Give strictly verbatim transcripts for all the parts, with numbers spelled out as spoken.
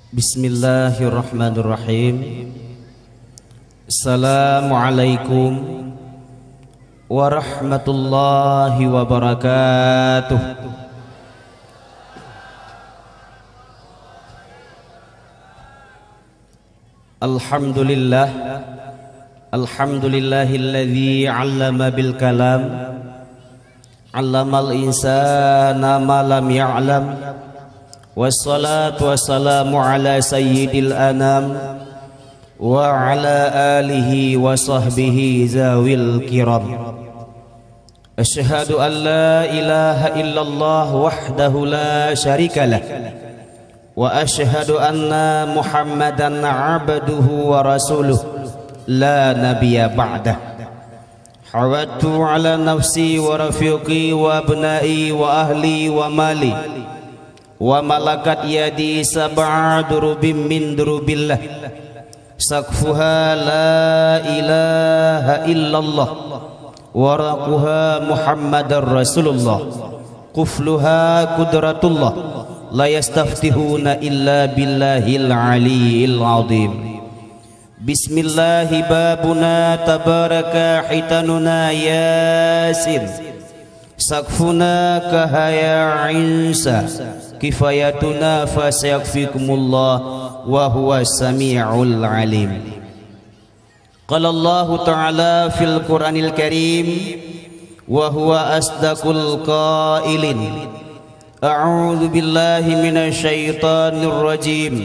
Bismillahirrahmanirrahim. Assalamualaikum warahmatullahi wabarakatuh. Alhamdulillah. Alhamdulillahilladzi 'allama bil kalam. 'Allamal insana ma lam ya'lam. Wassalatu wassalamu ala sayyidil anam wa ala alihi wa sahbihi zawil kiram. Asyhadu an la ilaha illallah wahdahu la syarikalah. Wa asyhadu anna Muhammadan abduhu wa rasuluh la nabiyya ba'dah. Hawattu ala nafsi wa rafiqi wa abnai wa ahli wa mali. Wa malakat yadi sab'a durubin min durubillah. Saqfuha la ilaha illallah. Waraquha Muhammadar Rasulullah. Qufluha qudratullah. La yastaftihuna illa billahil aliyil azim. Bismillahi babuna tabaraka hitanuna Yasin. Saqfuna kahaya Insa. Kifayatuna fasayakfikumullah wa huwa samiul alim. Qala Allahu ta'ala fil Qur'anil Karim wa huwa asdaqul qailin. A'udzu billahi minasy syaithanir rajim.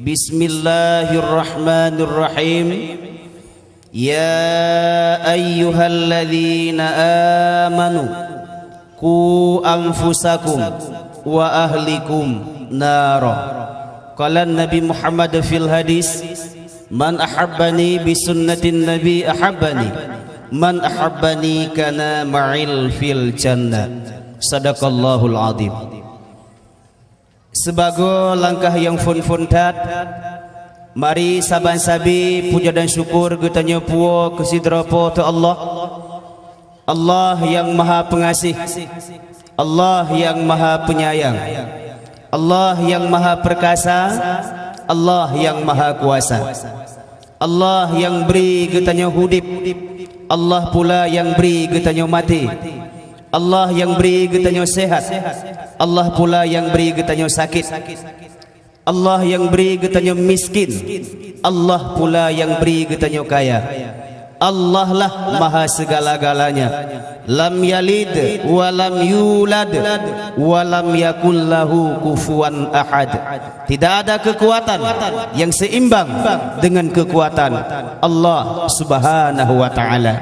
Bismillahirrahmanirrahim. Ya ayyuhalladzina amanu qu anfusakum wa ahlikum nara. Qala Nabi Muhammad fil hadis, "Man ahabbani bi sunnatin Nabi ahabbani, man ahabbani kana ma'il fil jannah." Sadaqallahul azim. Sibagoe langkah nyang phon-phon that, mari saban sabe puja dan syukur geutanyoe puwoe keu sidroe Po teu Allah. Allah nyang Maha Peungaséh, Allah nyang Maha Peunyayang, Allah nyang Maha Peurkasa, Allah nyang Maha Kuasa. Allah nyang bri geutanyoe udeb, Allah pula nyang bri geutanyoe maté. Allah nyang bri geutanyoe seuhat, Allah pula nyang bri geutanyoe sakét. Allah nyang bri geutanyoe miskin, Allah pula nyang bri geutanyoe kaya. Allah lah maha segala-galanya. Lam yalid wa lam yulad wa lam yakul lahu kufuwan ahad. Tidak ada kekuatan yang seimbang dengan kekuatan Allah Subhanahu wa Ta'ala.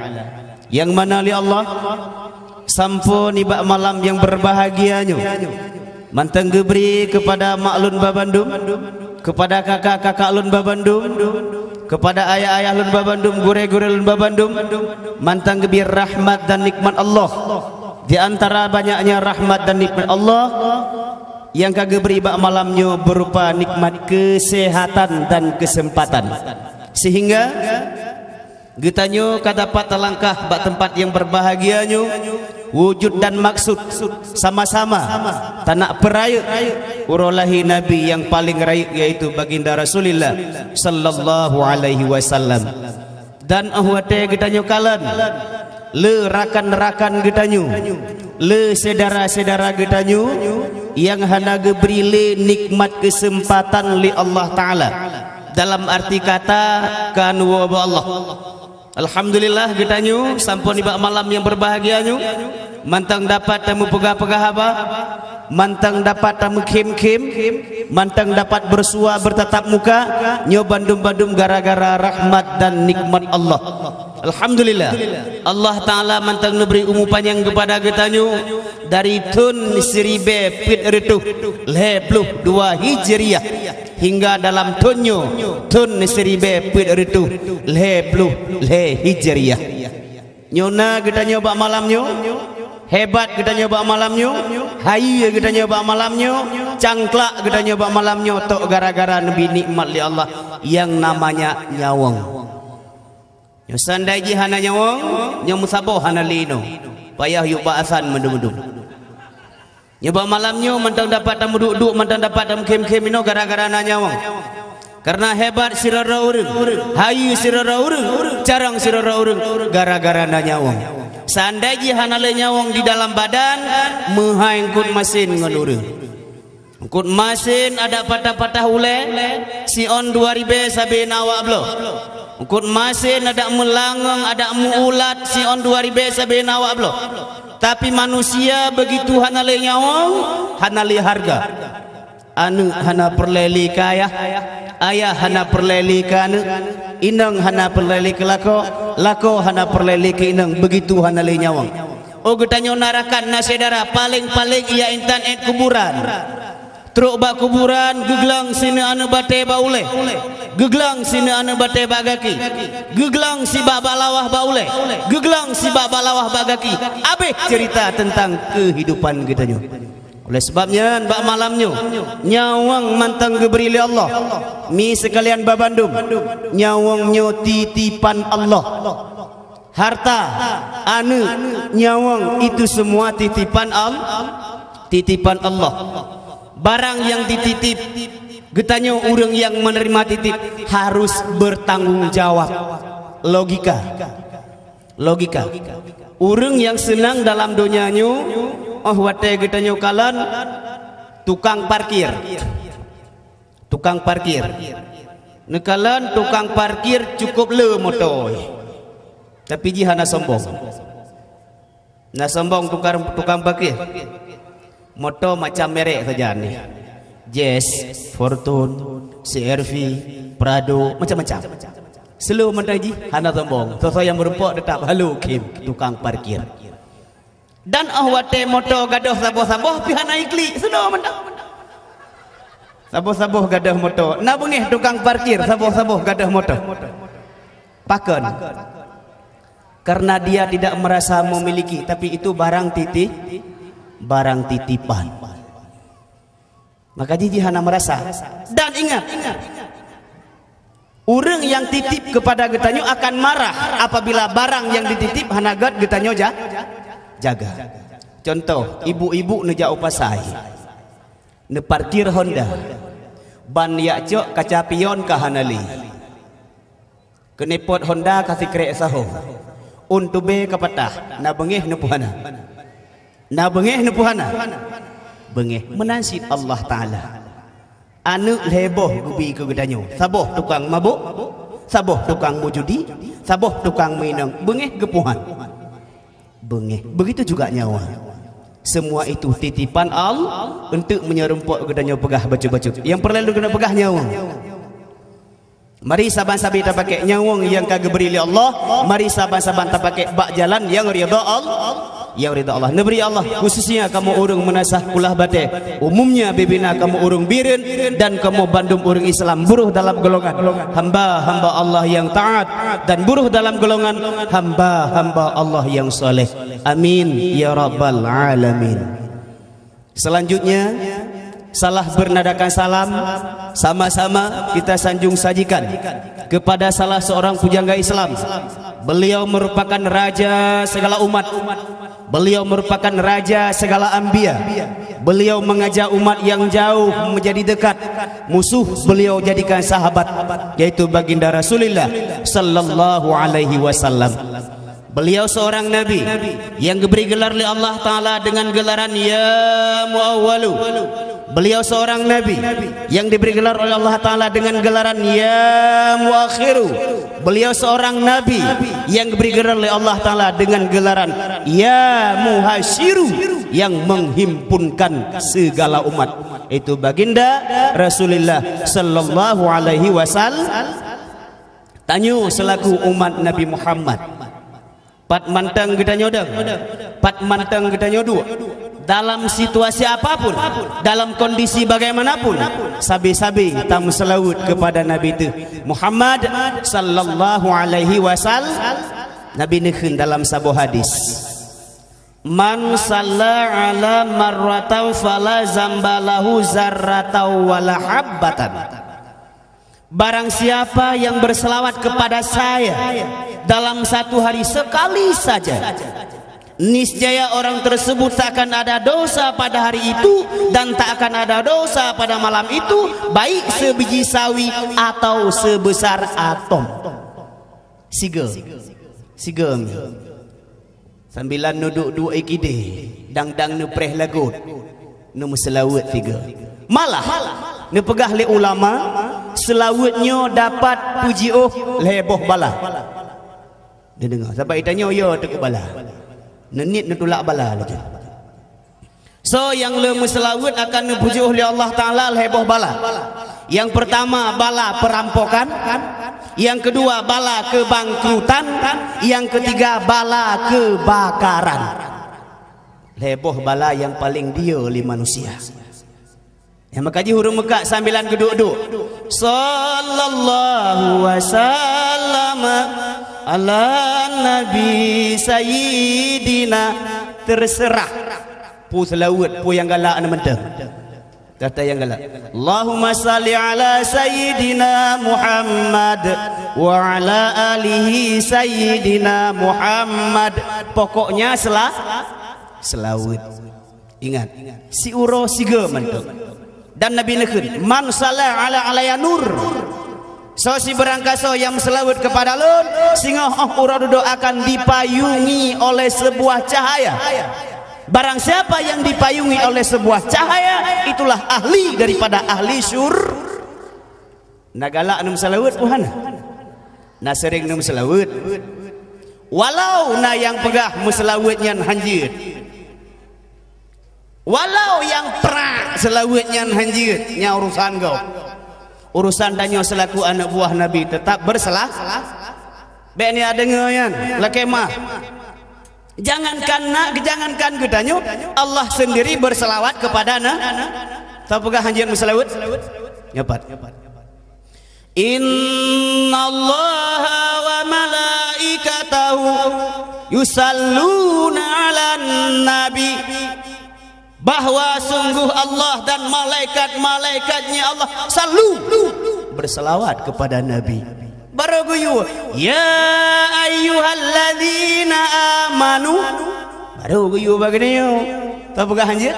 Nyang mana lé Allah, sampoe nibak malam nyang beurbahagia nyoe, mantong geubri keupada mak lôn babandum, keupada kakak-kakak lôn babandum, keupada ayah-ayah lôn babandum, gurée-gurée lôn babandum, mantong geubri rahmat dan nikmat Allah. Di antara banyaknya rahmat dan nikmat Allah nyang ka geubri bak malam nyoe beurupa nikmat keuseuhatan dan keuseumpatan, seuhingga geutanyoe ka dapat talangkah bak teumpat nyang beurbahagia nyoe, wujud dan maksud sama-sama tanak peurayeuk uroe lahé Nabi nyang paleng rayeuk, yaitu Baginda Rasulillah sallallahu alaihi wasallam. Dan óh watée geutanyoe kalon lé rakan-rakan geutanyoe, lé syedara-syedara geutanyoe nyang hana geubri lé nikmat keuseumpatan lé Allah Ta'ala, dalam arti kata ka neuwoe bak Allah. Alhamdulillah, geutanyoe sampoe nibak malam nyang beurbahagia nyoe, mantong dapat tameupeugah-peugah haba, mantong dapat tameukhém-khém, mantong dapat beursuwa beurtatap muka, nyoe bandum-bandum gara-gara rahmat dan nikmat Allah. Alhamdulillah, Allah Ta'ala mantong neubri umu panyang keupada geutanyoe dari thon siribée peuet reutôh lhée ploh dua Hijriah hingga dalam thon nyoe, thon siribée peuet reutôh lhée ploh lhée Hijriah. Nyoe na geutanyoe bak malam nyoe, hebat geutanyoe bak malam nyoe, hayeue geutanyoe bak malam nyoe, cangklak geutanyoe bak malam nyoe, tok gara-gara neubri nikmat lé Allah nyang namanya nyawöng. Nyoe seundai jih hana nyawöng, nyoe meusaboh hana lé inoe, payah yue bak asan meudum-dum. Nyoe bak malam nyoe mantong dapat tameuduek-duek, mantong dapat tameukhém-khém inoe gara-gara na nyawöng. Karena hebat sidroe-droe ureuëng, hayeue sidroe-droe ureuëng, carông sidroe-droe ureuëng gara-gara na nyawöng. Seandai jih hana lé nyawöng di dalam badan, meuhai eungkot masen ngon ureuëng. Eungkot masen adak patah-patah ulée, siôn dua ribée sabe na awak bloe. Eungkot masen adak meulangöng, adak meu-ulat, siôn dua ribée sabe na awak bloe. Tapi manusia begitu hana lé nyawöng, hana lé hareuga. Aneuëk hana peureulée lé keu ayah, ayah hana peureulée lé keu aneuëk, inong hana peureulée lé keu lakoe, lakoe hana peureulée lé keu inong, begitu hana lé nyawöng. Oh, geutanyoe na rakan, na syedara, paleng-paleng ia intan ék kuburan. Trok bak kuburan, geuglöng sineuk aneuëk batée bak ulée, geuglöng sineuk aneuëk batée bak gaki, geuglöng sibak bak lawah bak ulée, geuglöng sibak bak lawah bak gaki. Abéh ceurita teuntang keuhidupan geutanyoe. Oleh sabab nyan, bak malam nyoe, nyawöng mantong geubri lé Allah. Mi seukalian babandum, nyawöng nyoe titipan Allah. Harta, aneuëk, nyawöng, itu semua titipan Al-, titipan Allah. Barang nyang dititip, geutanyoe ureuëng nyang menerima titip harus bertanggung jawab. Logika. Logika. Ureuëng nyang seunang dalam donya nyoe, oh watée geutanyoe kalon tukang parkir. Tukang parkir. Neukalon tukang parkir cukup le moto, tapi jih hana sombong. Na sombong tukang, tukang parkir. Moto macam merek saja ni. Jazz, Fortuner, C R V, Prado, macam-macam. Slow mantong jih, hana sombong. Soe-soe nyang meurumpok teutap halo khém tukang parkir. Dan oh watée moto gadôh saboh-saboh pih hana iklik, slow mantong. Saboh-saboh gadôh moto, na beungéh tukang parkir saboh-saboh gadôh moto. Pakon? Karena dia tidak merasa memiliki, tapi itu barang titip, barang titipan. Maka jih, jih hana merasa. Dan ingat, ureuëng nyang titip keupada geutanyoe akan marah apabila barang nyang dititip hana gét geutanyoe ja-, jaga. Contoh, ibu-ibu neujak u pasai, neuparkir Honda, ban jak cok kaca pion ka hana lé. Keuneupot Honda ka sikrek sahoe. Ôn tubée ka patah, na beungéh neupeuhana. Na beungéh neupeuhana. Beungéh meunan cit Allah Taala. Aneuëk lhée boh geubi keu geutanyoe. Saboh tukang mabök, saboh tukang meujudi, saboh tukang meuinong, beungéh geupeuhan. Beungéh. Begitu juga nyawa. Semua itu titipan Allah, eunteuk meunyoe rumpok geutanyoe peugah bacut-bacut. Nyang peureulée geutanyoe peugah nyawa. Mari saban-saban tapakék nyawöng nyang ka geubri lé Allah. Mari saban-saban tapakék bak jalan nyang ridha Allah, nyang ridha Allah. Neubri Allah, khususnya kamoe ureuëng Meunasah Kulah Batée, umumnya bibina kamoe ureuëng Bireuen dan kamoe bandum ureuëng Islam buroh dalam golongan hamba-hamba Allah nyang taat dan buroh dalam golongan hamba-hamba Allah nyang saleh. Amin ya rabbal alamin. Selanjutnya, salah bernadakan salam, sama-sama kita sanjung sajikan kepada salah seorang pujangga Islam. Beliau merupakan raja segala umat. Beliau merupakan raja segala anbiya. Beliau mengajak umat yang jauh menjadi dekat, musuh beliau jadikan sahabat, yaitu Baginda Rasulullah sallallahu alaihi wasallam. Beliau seorang nabi yang diberi gelar oleh Allah Taala dengan gelaran Ya Muawwalu. Beliau seorang nabi yang diberi gelar oleh Allah Taala dengan gelaran Ya Muakhiru. Beliau seorang nabi yang diberi gelar oleh Allah Taala dengan gelaran Ya Muhasyiru, yang menghimpunkan segala umat. Itu Baginda Rasulullah sallallahu alaihi wasallam. Tanyoe selaku umat Nabi Muhammad, pat mantong geutanyoe dong, pat mantong geutanyoe duek, dalam situasi apapun, dalam kondisi bagaimanapun, sabe-sabe tameuseulaweuet kepada Nabi teuh Muhammad sallallahu alaihi wasallam. Nabi neukheun dalam saboh hadis, "Man salla ala marratan fala zamba lahu zarratan wala habbatan." Barang siapa yang berselawat kepada saya dalam satu hari sekali saja, Niscaya orang tersebut tak akan ada dosa pada hari itu dan tak akan ada dosa pada malam itu, baik sebiji sawi atau sebesar atom. Siga. Siga mi. Sambilan neuduek-duek i kidé, dang-dang neupreh lagot, neumeuseulaweuet siga. Malah, neupeugah lé ulama, seulaweuet nyoe dapat peujiôh lhée boh bala. Neudeungoe, sabab itanyoe yo teukeubala. Neuniet neutulak bala laju. Soe nyang le meuseulaweuet akan neupeujiôh lé Allah Taala lhée boh bala. Nyang peurtama bala peurampokan, nyang keudua bala keubangkrutan, nyang keutiga bala keubakaran. Lhée boh bala nyang paleng dieue lé manusia. Nyang meukaji huruf meukat sambilan geuduek-duek. Sallallahu wasallam ala nabi sayyidina. Terserah. Peue seulaweuet, peue nyang galak na mantong. Kata nyang galak. Allahumma salli ala sayyidina Muhammad wa ala alihi sayyidina Muhammad. Pokoknya sela-, seulaweuet. Ingat, siuroe siga mantong. Dan Nabi neukheun, "Man salla ala alaya nur." Soe sibeurangkasoe nyang meuseulaweuet keupada lôn, singoh óh uroe dudoe akan dipayungi oleh sebuah cahaya. Barang siapa yang dipayungi oleh sebuah cahaya, itulah ahli daripada ahli syur-, Na galak neumeuseulaweuet peue hana? Na seuréng neumeuseulaweuet. Walau na nyang peugah meuseulaweuet nyan hanjeuet. Walau nyang prak seulaweuet nyan hanjeuet, nyan urusan gob. Urusan tanyoe seulaku aneuk buah Nabi teutap beureuseula-, Bék neudeungoe nyan, lakée meu'ah. Jangankan na, jangankan geutanyoe, Allah sendiri berselawat kepada na-, tapeugah hanjeuet meuseulaweuet? Nyoe pat. Innallaha wa malaikatahu yusalluna 'alan nabi. Bahwa sungguh Allah dan malaikat-malaikatnya Allah selalu berselawat kepada Nabi. Baru geuyue, "Ya ayyuhalladzina amanu." Baru geuyue bak geutanyoe. Tapeugah hanjeuet?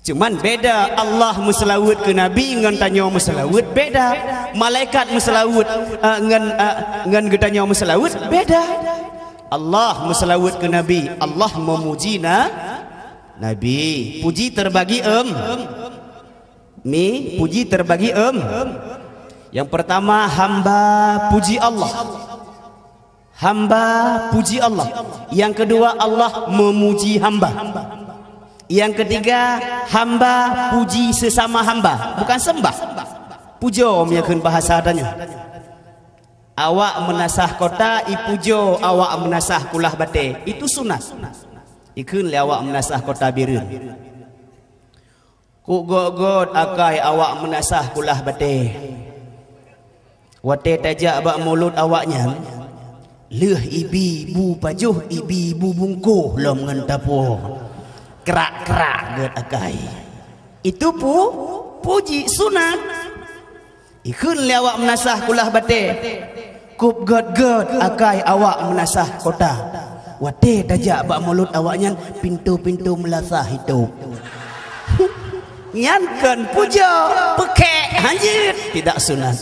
Cuman beda, Allah meuseulaweuet keu Nabi ngon tanyoe meuseulaweuet beda. Malaikat meuseulaweuet, eh, ngon, eh, ngon geutanyoe meuseulaweuet beda. Allah meuseulaweuet keu Nabi, Allah memuji na-, Nabi. Puji terbagi em-, mi, puji terbagi em-, yang pertama, hamba puji Allah. Hamba puji Allah. Yang kedua, Allah memuji hamba. Yang ketiga, hamba puji sesama hamba. Bukan sembah. Pujoe meunyoe kheun bahasa tanyoe. Awak meunasah kota ipujoe awak meunasah kulah batée. Itu sunat. Ikheun lé awak meunasah kota Bireuen. Kok gét-gét akai awak meunasah kulah batée. Watée tajak bak mulod awaknyan, lheueh ibi bu pajoh, ibi bu bungkôh lom ngon tapuo. Krak-krak gét akai. Itu pu-, puji sunat. Ikheun lé awak meunasah kulah batée, kop gét-gét akai awak meunasah kota. Watée tajak bak mulod awaknyan, pintoe-pintoe meulasah itôb. Nyan kon pujoe, peukhek, hanjeuet, tidak sunat.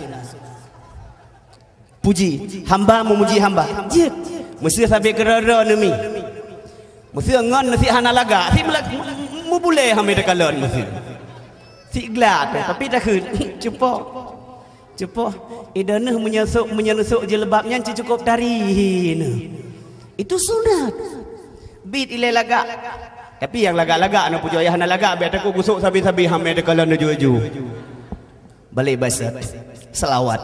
Puji, hamba memuji hamba. Jeuet. Meuseu sabe keudroe-droe neumi. Meuseu ngon si hana lagak, si meula-, meubulée hamé takalon meuseu. Si glak, tapi takheun, cupo. Cupo. Idoneuh meunyeusok, meunyeusok jilbab nyan cukop tari neuh. Itu sunat. Bit ilée lagak. Tapi nyang lagak-lagak na pujoe, nyang hana lagak, bék takot gusok sabe-sabe hamé takalon laju-laju. Balik basa. Selawat.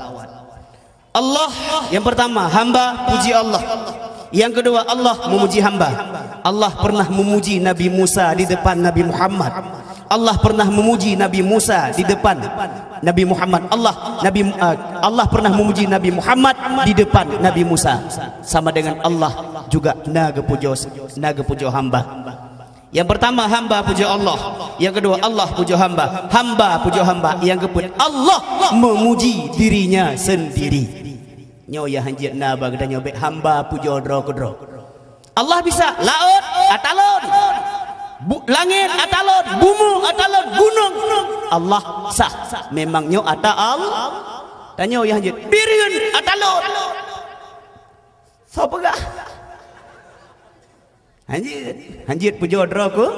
Allah, yang pertama, hamba puji Allah. Yang kedua, Allah memuji hamba. Allah pernah memuji Nabi Musa di depan Nabi Muhammad. Allah pernah memuji Nabi Musa di depan Nabi Muhammad. Allah, Nabi, eh, Allah pernah memuji Nabi Muhammad di depan Nabi Musa. Sama dengan Allah juga na geupujoe, na geupujoe hamba. Yang pertama, hamba puja Allah. Yang kedua, Allah puja hamba. Hamba puja hamba. Yang keempat, Allah memuji dirinya sendiri. Nyoe nyang hanjeuet na bak geutanyoe, bék hamba pujoe droe keudroe. Allah bisa, laôt ata lôn. Bu-, langét ata lôn, bumoe ata lôn, gunong. Allah sah. Memang nyoe ata Allah. Tanyoe nyang jeuet, bireuen ata lôn. Soe peugah? Hanjeuet, hanjeuet pujoe droe keu,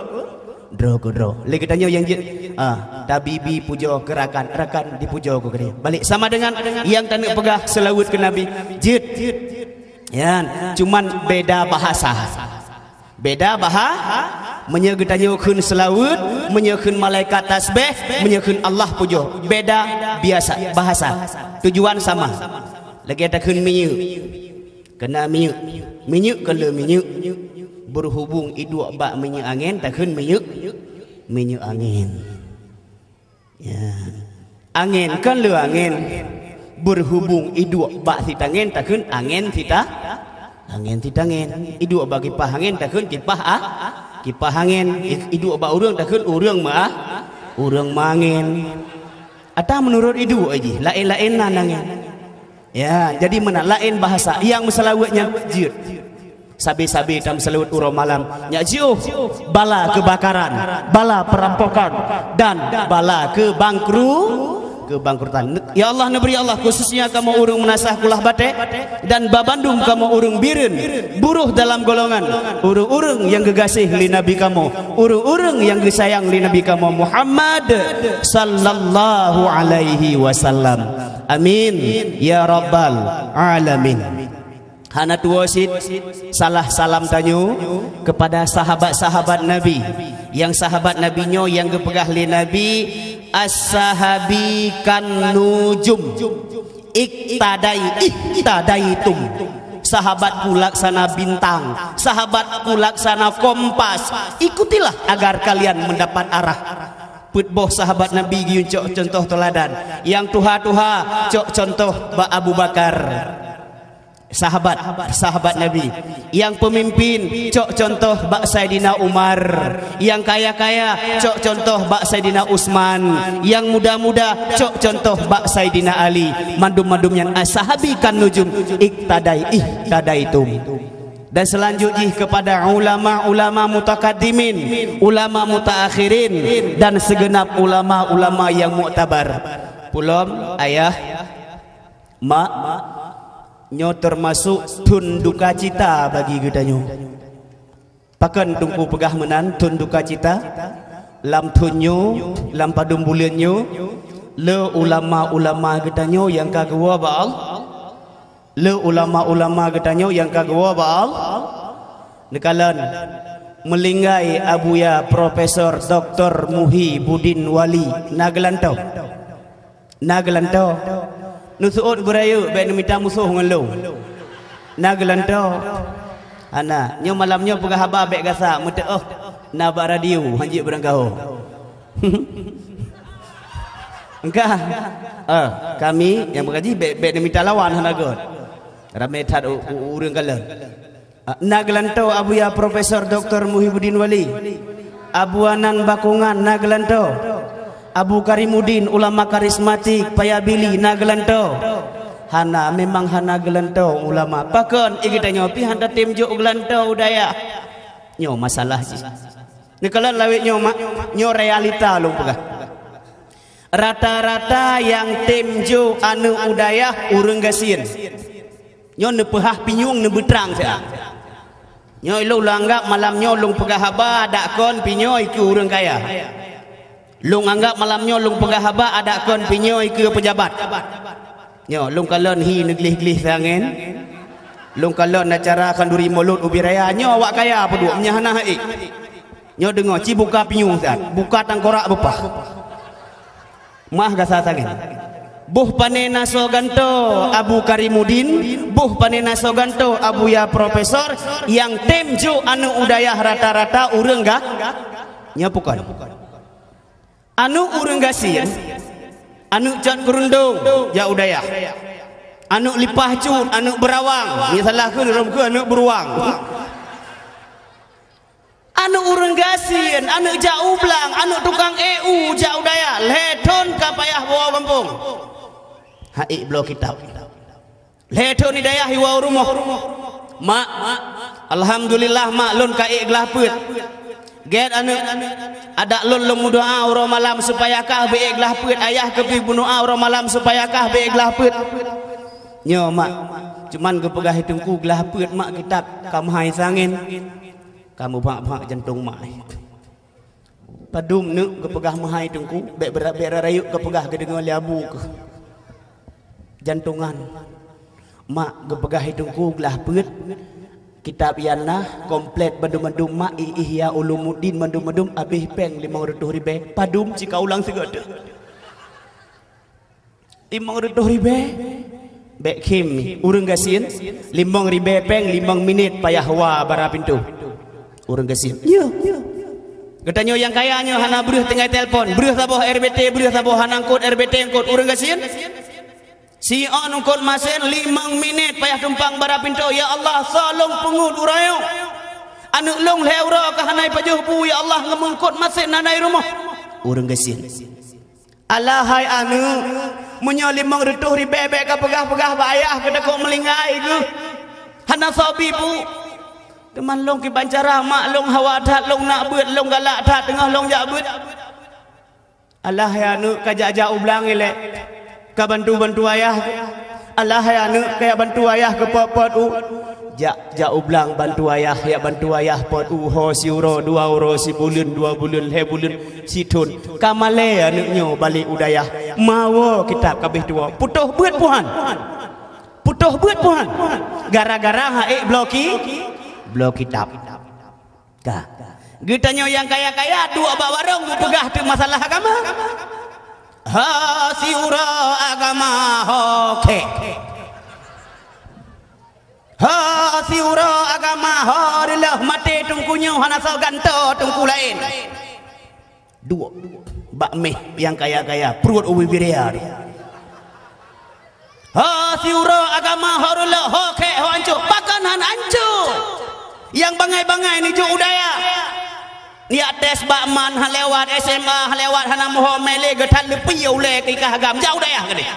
droe keu droe. Lé geutanyoe nyang jeuet, ah, tabibi pujoe keu rakan, rakan dipujoe keu geutanyoe. Balek sama dengan nyang taneuk peugah seulaweuet keu Nabi. Jeuet. Ya, cuman beda bahasa. Beda baha-, meunyoe geutanyoe kheun seulaweuet, meunyoe kheun malaikat tasbih, meunyoe kheun Allah pujoe. Beda biasa bahasa. Tujuan sama. Lagée takheun minyeuk. Keu na minyeuk. Minyeuk keu le minyeuk. Berhubung iduek bak minyeuk angén, takheun minyeuk, minyeuk angén. Ya. Angén kan le angén. Berhubung iduek bak sitangén, takheun angén sita-, angén sitangén. Iduek bak kipah angén, takheun kipah a-, kipah angén. I-, iduek bak ureuëng, takheun ureuëng meuah-, ureuëng meuangén. Ata meunurot iduek jih, laén-laén nan angén. Ya, jadi meunan laén bahasa nyang meuseulaweuet nyan jeuet. Sabe-sabe tameuseulaweuet uroe malam. Nyak jiôh bala keubakaran, bala perampokan, dan bala keubangkru-, keubangkrutan. Ya Allah, neubri Allah, khususnya kamoe ureuëng meunasah kulah batée dan babandum kamoe ureuëng bireuen, buroh dalam golongan, ureuëng-ureuëng nyang geugaséh lé Nabi kamoe, ureuëng-ureuëng nyang geusayang lé Nabi kamoe Muhammad sallallahu alaihi wasallam. Amin ya rabbal alamin. Hana tuwoe cit salah salam tanyoe keupada sahabat-sahabat Nabi. Nyang sahabat Nabi nyoe nyang geupeugah lé Nabi, "As-sahabi kan nujum, iktadai, ihtadaitum." Sahabatku laksana bintang, sahabatku laksana kompas. Ikutilah agar kalian mendapat arah. Peuet boh sahabat Nabi geuyue cok contoh teuladan. Nyang tuha-tuha cok contoh bak Abu Bakar. Sahabat, sahabat Nabi. Nyang peumimpin cok contoh bak Saidina Umar. Nyang kaya-kaya cok contoh bak Saidina Utsman. Nyang muda-muda cok contoh bak Saidina Ali. Mandum-mandum nyan as-sahabi kan nujum, iktadai, ihtadaitum. Dan selanjut jih kepada ulama-ulama mutakaddimin, ulama mutaakhirin, dan segenap ulama-ulama nyang muktabar. Pulom, ayah, mak, nyoe teumasok thon dukacita bagi geutanyoe. Pakon Teungku peugah meunan thon dukacita? Lam thon nyoe, lam padum buleuen nyoe, le ulama-ulama geutanyoe nyang ka geuwoe bak Allah. Le ulama-ulama geutanyoe nyang ka geuwoe bak Allah. Neukalon, meulinggai Abuya Profesor Doktor Muhibudin Wali, na geulantoe? Na geulantoe? Neuseuôt beurayeuk bék neumita musoh ngon lôn. Na geulantoe? Hana. Nyoe malam nyoe peugah haba bék gasa, meuteuôh na bak radio, hanjeuet beurangkaho. Engka. Eh, kami nyang meugaji bék, bék neumita lawan hana göt. Ramé that u-, u-, ureuëng kalon. Ah, na geulantoe Abuya Profesor Doktor Muhibudin Wali. Abu Anan Bakongan na geulantoe. Abu Karimuddin ulama karismatik Paya Bili na geulantoe. Hana, memang hana geulantoe ulama. Pakon? Geutanyoe pih hana tem jok geulantoe u dayah. Nyoe masalah jih. Neukalon lawét nyoe, mak, nyoe realita lôn peugah. Rata-rata nyang tem jok aneuëk u dayah ureuëng gasien. Nyoe neupeuhah pinyueng neubeutrang siat. Nyoe lôn, lôn anggab malam nyoe lôn peugah haba adak kon pinyueng keu ureuëng kaya. Lôn anggab malam nyoe lôn peugah haba adak kon pinyueng keu peujabat. Nyoe, lôn kalon hi neugleh-gleh sangén. Lôn kalon acara khanduri mulod ubit raya. Nyoe awak kaya peuduek, meunyoe hana hai. Nyoe deungoe, ci buka pinyueng siat, buka tangkorak beupah. Mah gasa sangén. Boh pané na soe gantoe Abu Karimuddin, boh pané na soe gantoe Abuya Profesor, nyang tem jok aneuëk u dayah rata-rata ureuëng ga-, nyoe pukon. Aneuëk ureuëng gasien, aneuëk cot keurundong jak u dayah. Aneuëk lipah cut, aneuëk beurawang, misalah keu lom keu aneuëk beuruwang. Aneuëk ureuëng gasien, aneuëk jak u blang, aneuëk tukang ék u jak u dayah, lhée thon ka payah bawa gampông. Hai bloe kitab. Lhée thon di dayah iwoe u rumoh. Mak, Alhamdulillah, mak lôn ka ék glah peuet. Gét aneuk, adak lôn lôn meudoa uroe malam supaya kah beu ék glah peuet, ayah keuh pih meudoa uroe malam supaya kah beu ék glah peuet. Nyoe mak, cuman geupeugah teungku glah peuet mak kitab ka meuhai sangén. Ka meubak-bak jantong mak. Padum neuk geupeugah meuhai teungku, bék beura-, bék rayeuk geupeugah geudeungoe lé abu keuh. Jantongan. Mak geupeugah teungku glah peuet, kitab Ianah, komplét bandum-bandum mak, i-, Ihya Ulumuddin bandum-bandum, abéh péng limong reutôh ribée. Padum cit ka ulang sigoe teuk. Limong reutôh ribée. Bék khém, ureuëng gasien, limong ribée péng limong minét payah wa bara pintoe. Ureuëng gasien. Yo. Geutanyoe nyang kaya nyoe hana breueh tinggai telepon, breueh saboh R B T, breueh saboh hana eungkôt, R B T eungkôt, ureuëng gasien. Si on eungkôt masén limong minét payah tumpang bara pintoe, "Ya Allah, soe lôn peungeuet uroe nyoe. Aneuk lôn lhée uroe ka hana ipajoh bu, ya Allah, ngon meungkôt masén hana i rumoh." Ureuëng gasien. Alah hai aneuk, meunyoe limong reutôh ribée bék ka peugah-peugah bak ayah keu takot meulinggai geuh. Hana soe bi bu. Teuma lôn kiban cara mak lôn hawa that, lôn nak beuet, lôn galak that teungoh lôn jak beuet. Alah hai aneuk ka jak-jak u blang ilée. Ka bantu-bantu ayah. Alah hai aneuk ka jak bantu ayah keu pot-pot u. Jak, jak u blang bantu ayah, jak bantu ayah pot u ho siuroe, dua uroe, sibuleuen, dua buleuen, lhée buleuen, sithon. Ka malée aneuk nyoe balek u dayah. Mawoe kitab ka abéh tuwoe. Putôh beuet puhan. Putôh beuet puhan. Gara-gara ha ék bloe ki-, bloe kitab. Ka. Geutanyoe nyang kaya-kaya duek bak warong geupeugah teuk masalah agama. Ha siuroe agama ho khék. Ha siuroe agama ho reuloh maté teungku nyoe hana soe gantoe teungku laén. Duek bak méh nyang kaya-kaya pruet ubé birea. Ho siuroe agama ho reuloh ho khék ho ancô. Pakon hana ancô? Nyang bangai-bangai neujok u dayah. Neujak tes bak man ha lewat S M A ha lewat hana muho mele geuthat leupie ulée keu ikah agam jak u dayah keudeh.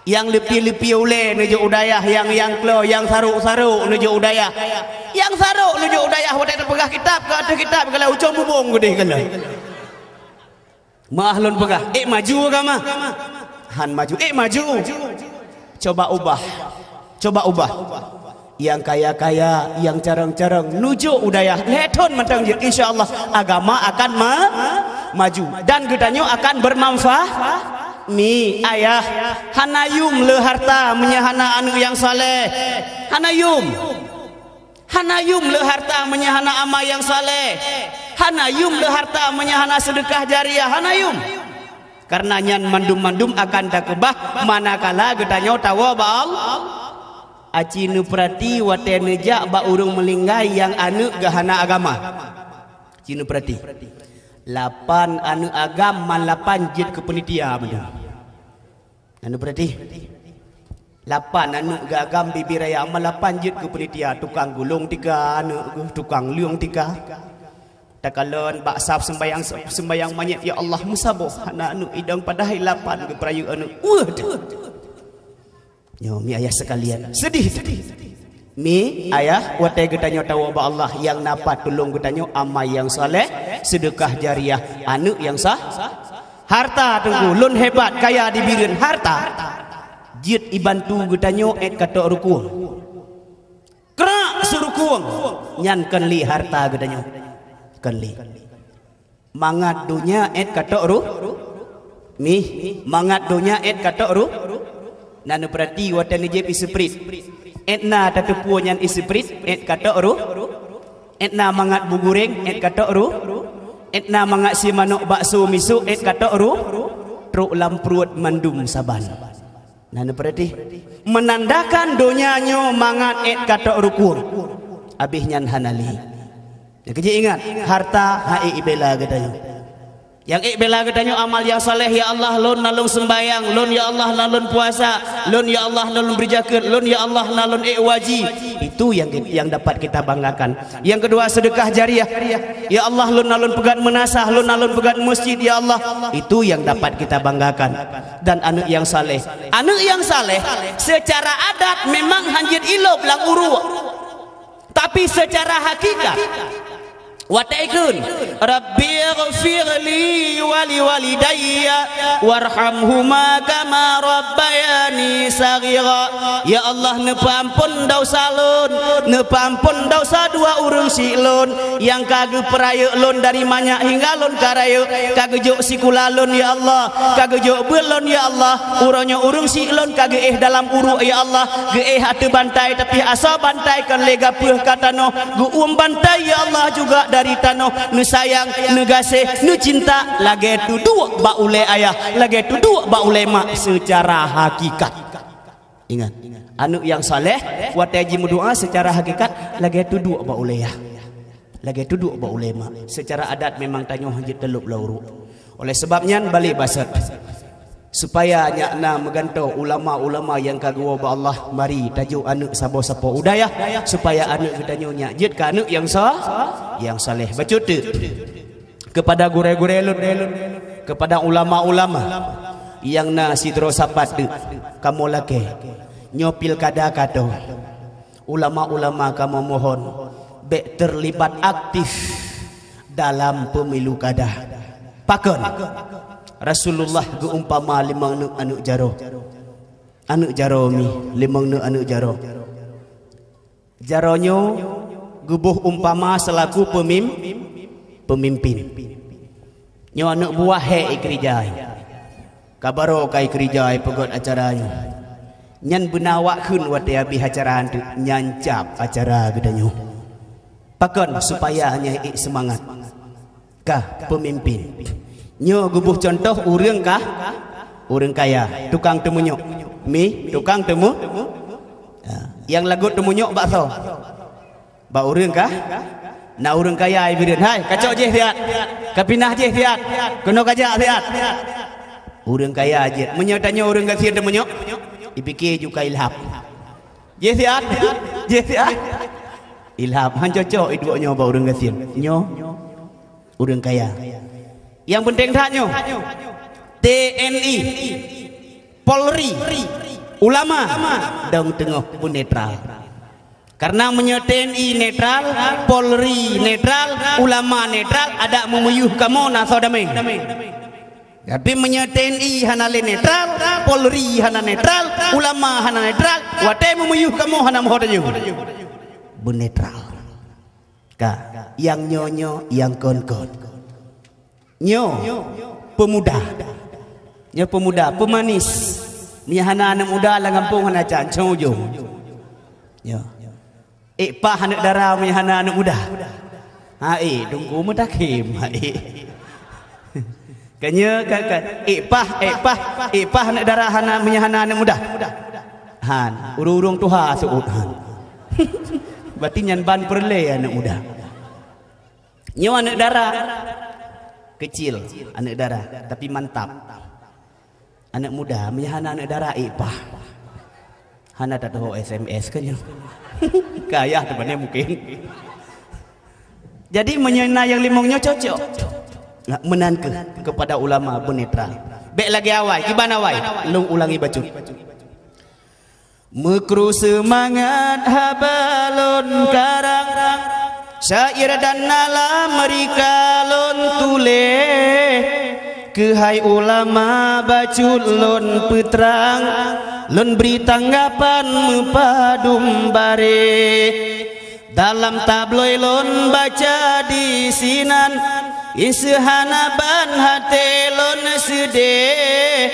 Nyang leupie-leupie ulée neujok u dayah, nyang, nyang klo, nyang sarok-sarok neujok u dayah. Nyang sarok neujok u dayah watée teupeugah kitab keu ateueh kitab galak ucong bubong keudeh galak. Meuah lôn peugah, ék maju agama? Han maju, ék maju. Coba ubah. Coba ubah. Nyang kaya-kaya, nyang carông-carông, nujok u dayah. Lhée thon mantong jeuet, insya Allah agama akan ma-, maju dan geutanyoe akan bermanfaat. Mi, ayah, hana yum le harta meunyoe hana aneuk nyang saleh. Hana yum. Hana yum le harta meunyoe hana ama nyang saleh. Hana yum le harta meunyoe hana seudeukah jariah, hana yum. Kareuna nyan mandum-mandum akan takeubah manakala geutanyoe tawoe bak Allah. Aci neupeurati watée neujak bak ureuëng meulinggai nyang aneuk geuh hana agama. Ci neupeurati. Lapan aneuk agam malapan jeuet keu peunitia mandum. Aneuk peurati. Lapan aneuk geuh agam bibi raya malapan jeuet keu peunitia, tukang gulong tika aneuk geuh, tukang leueng tika. Takalon bak saf sembayang, sembayang manyét, "Ya Allah, meusaboh hana aneuk idong padahai lapan geupeurayeuk aneuk." Weueh teuh. Nyoe mi ayah sekalian, sedih teuh. Mi ayah, watée geutanyoe tawoe bak Allah nyang na pat tulông geutanyoe amai nyang saleh, seudeukah jariah, aneuk nyang sah. Harta teungku, lôn hebat kaya di Bireuen harta. Jeuet ibantu geutanyoe ék katok rukueng. Krak seurukueng nyan kon lé harta geutanyoe. Kon lé. Mangat donya ék katok ruh. Mih, mangat donya ék katok ruh. Na neupeurati watée neujép iseupriet. Ék na tateupeue nyan iseupriet ék katok ruh. Ék na mangat bu guréng ék katok ruh. Ék na mangat sie manok bakso misok ék katok ruh. Trok lam pruet mandum saban. Na neupeurati. Meunandakan donya nyoe mangat ék katok rukueng. Abéh nyan hana lé. Nyang keujeuet ingat, harta hana ék ibela geutanyoe. Nyang ék bela geutanyoe amal nyang saleh, "Ya Allah, lôn na lôn seumbahyang, lôn ya Allah na lôn puasa, lôn ya Allah na lôn bri zakeuet, lôn ya Allah na lôn ék waji." Itu yang, yang dapat kita banggakan. Yang kedua, sedekah jariah. "Ya Allah, lôn na lôn peugét meunasah, lôn na lôn peugét masjid, ya Allah." Itu yang dapat kita banggakan. Dan aneuk nyang saleh. Aneuk nyang saleh secara adat memang hanjeuet ilôb lam uruek. Tapi seucara hakikat, watée kheun, "Rabbighfirli wa liwalidayya warhamhuma kama rabbayani shaghira." Ya Allah, neupeuamphon desya lôn, neupeuamphon desya dua ureuëng syiek lôn nyang ka geupeurayeuk lôn dari manyak hingga lôn ka rayeuk, ka geujok sikula lôn, ya Allah, ka geujok beuet lôn, ya Allah. Uroe nyoe ureuëng syiek lôn ka geuéh dalam uruek, ya Allah, geuéh ateueh bantai, tapi asoe bantai kon lé gapeueh ka tanoh, geuuem bantai, ya Allah, juga dari tanoh. Neusayang, neugaséh, neucinta lagée tuduek bak ulée ayah, lagée tuduek bak ulée mak seucara hakikat. Ingat, aneuëk nyang saleh watée jimeudoá seucara hakikat lagée tuduek bak ulée ayah, lagée tuduek bak ulée mak. Seucara adat memang tanyoe jeuet teulôb lam uruek. Oleh sabab nyan, balek baset. Supaya nyak na meugantoe ulama-ulama nyang ka geuwoe bak Allah, mari tajok aneuëk saboh sapo u dayah, supaya aneuëk geutanyoe nyak jeuet keu aneuëk nyang sa-, nyang saleh. Bacut teuk keupada gurée-gurée lôn, keupada ulama-ulama nyang na sidroe sapat teuk, kamoe lakée. Nyoe pilkada ka tô. Ulama-ulama kamoe mohon bék teulibat aktif dalam pemilu kada. Pakon? Rasulullah geuumpama limong neuk aneuëk jaroe. Aneuëk jaroe mi, limong neuk aneuëk jaroe. Jaroe nyoe geuboh umpama seulaku pemim-, pemimpin. Nyoe aneuëk buah hék ikeurija. Ka barô ka ikeurija ipeugét acara nyoe. Nyan beuna awak kheun watée habéh acara nyan teuk, nyan cap acara geutanyoe. Pakon? Supaya nyan ék seumangat. Ka peumimpén. Nyoe geuboh cuntoh ureuëng ka, ureuëng kaya, tukang teumunyok. Mi, tukang teumu-, ya. Nyang lagot teumunyok bak soe? Bak ureuëng ka? Na ureuëng kaya ibeureuet, "Hai, kacok jih siat. Kapinah jih siat. Keunoe kajak siat." Ureuëng kaya jeuet. Meunyoe tanyoe ureuëng gasien teumunyok, ipike ju ka ilhab. Jih siat. Jih siat. Ilhab. Han cocok iduek nyoe bak ureuëng gasien. Nyoe ureuëng kaya. Nyang peunteng that nyoe, T N I, Polri, ulama, dong teungoh beunetral. Karena meunyoe T N I netral, Polri netral, ulama netral, adak meumiyuh kamoe na soe damé. Tapi meunyoe T N I hana lé netral, Polri hana netral, ulama hana netral, watée meumiyuh kamoe hana meuho tanyoe. Beunetral. Ka, nyang nyoe-nyoe, nyang kon-kon. Nyoe peumuda. Nyoe peumuda, peumanis. Meunyoe hana aneuëk muda lam gampông hana can, cong ujong. Nyoe. Ék pah aneuëk dara meunyoe hana aneuëk muda. Ha ék, dungku meutakhem, ha ék. Kanya ka, ka, ék pah, ék pah, ék pah aneuëk dara hana meunyoe hana aneuëk muda. Han, ureuëng-ureuëng tuha seuôt han. Berarti nyan ban peureulée aneuëk muda. Nyoe aneuëk dara. Kecil aneuëk dara, tapi mantap. Aneuëk muda, meunyoe hana aneuëk dara, ék pah. Hana tatuho S M S ka nyoe. Ka ayah teumanyong mungken. Jadi, meunyoe na nyang limong nyoe cocok. Meunan keuh keupada ulama beunetral. Bék lagée awai, kiban awai. Lôn ulangi bacut. Meukru seumangat haba lôn karang, syair dan nalam rika lôn tuléh. Keuhai ulama bacut lôn peutrang, lôn bri tanggapan meupadum bareh. Dalam tabloid lôn baca disinan, inseuhana ban haté lôn seudeh.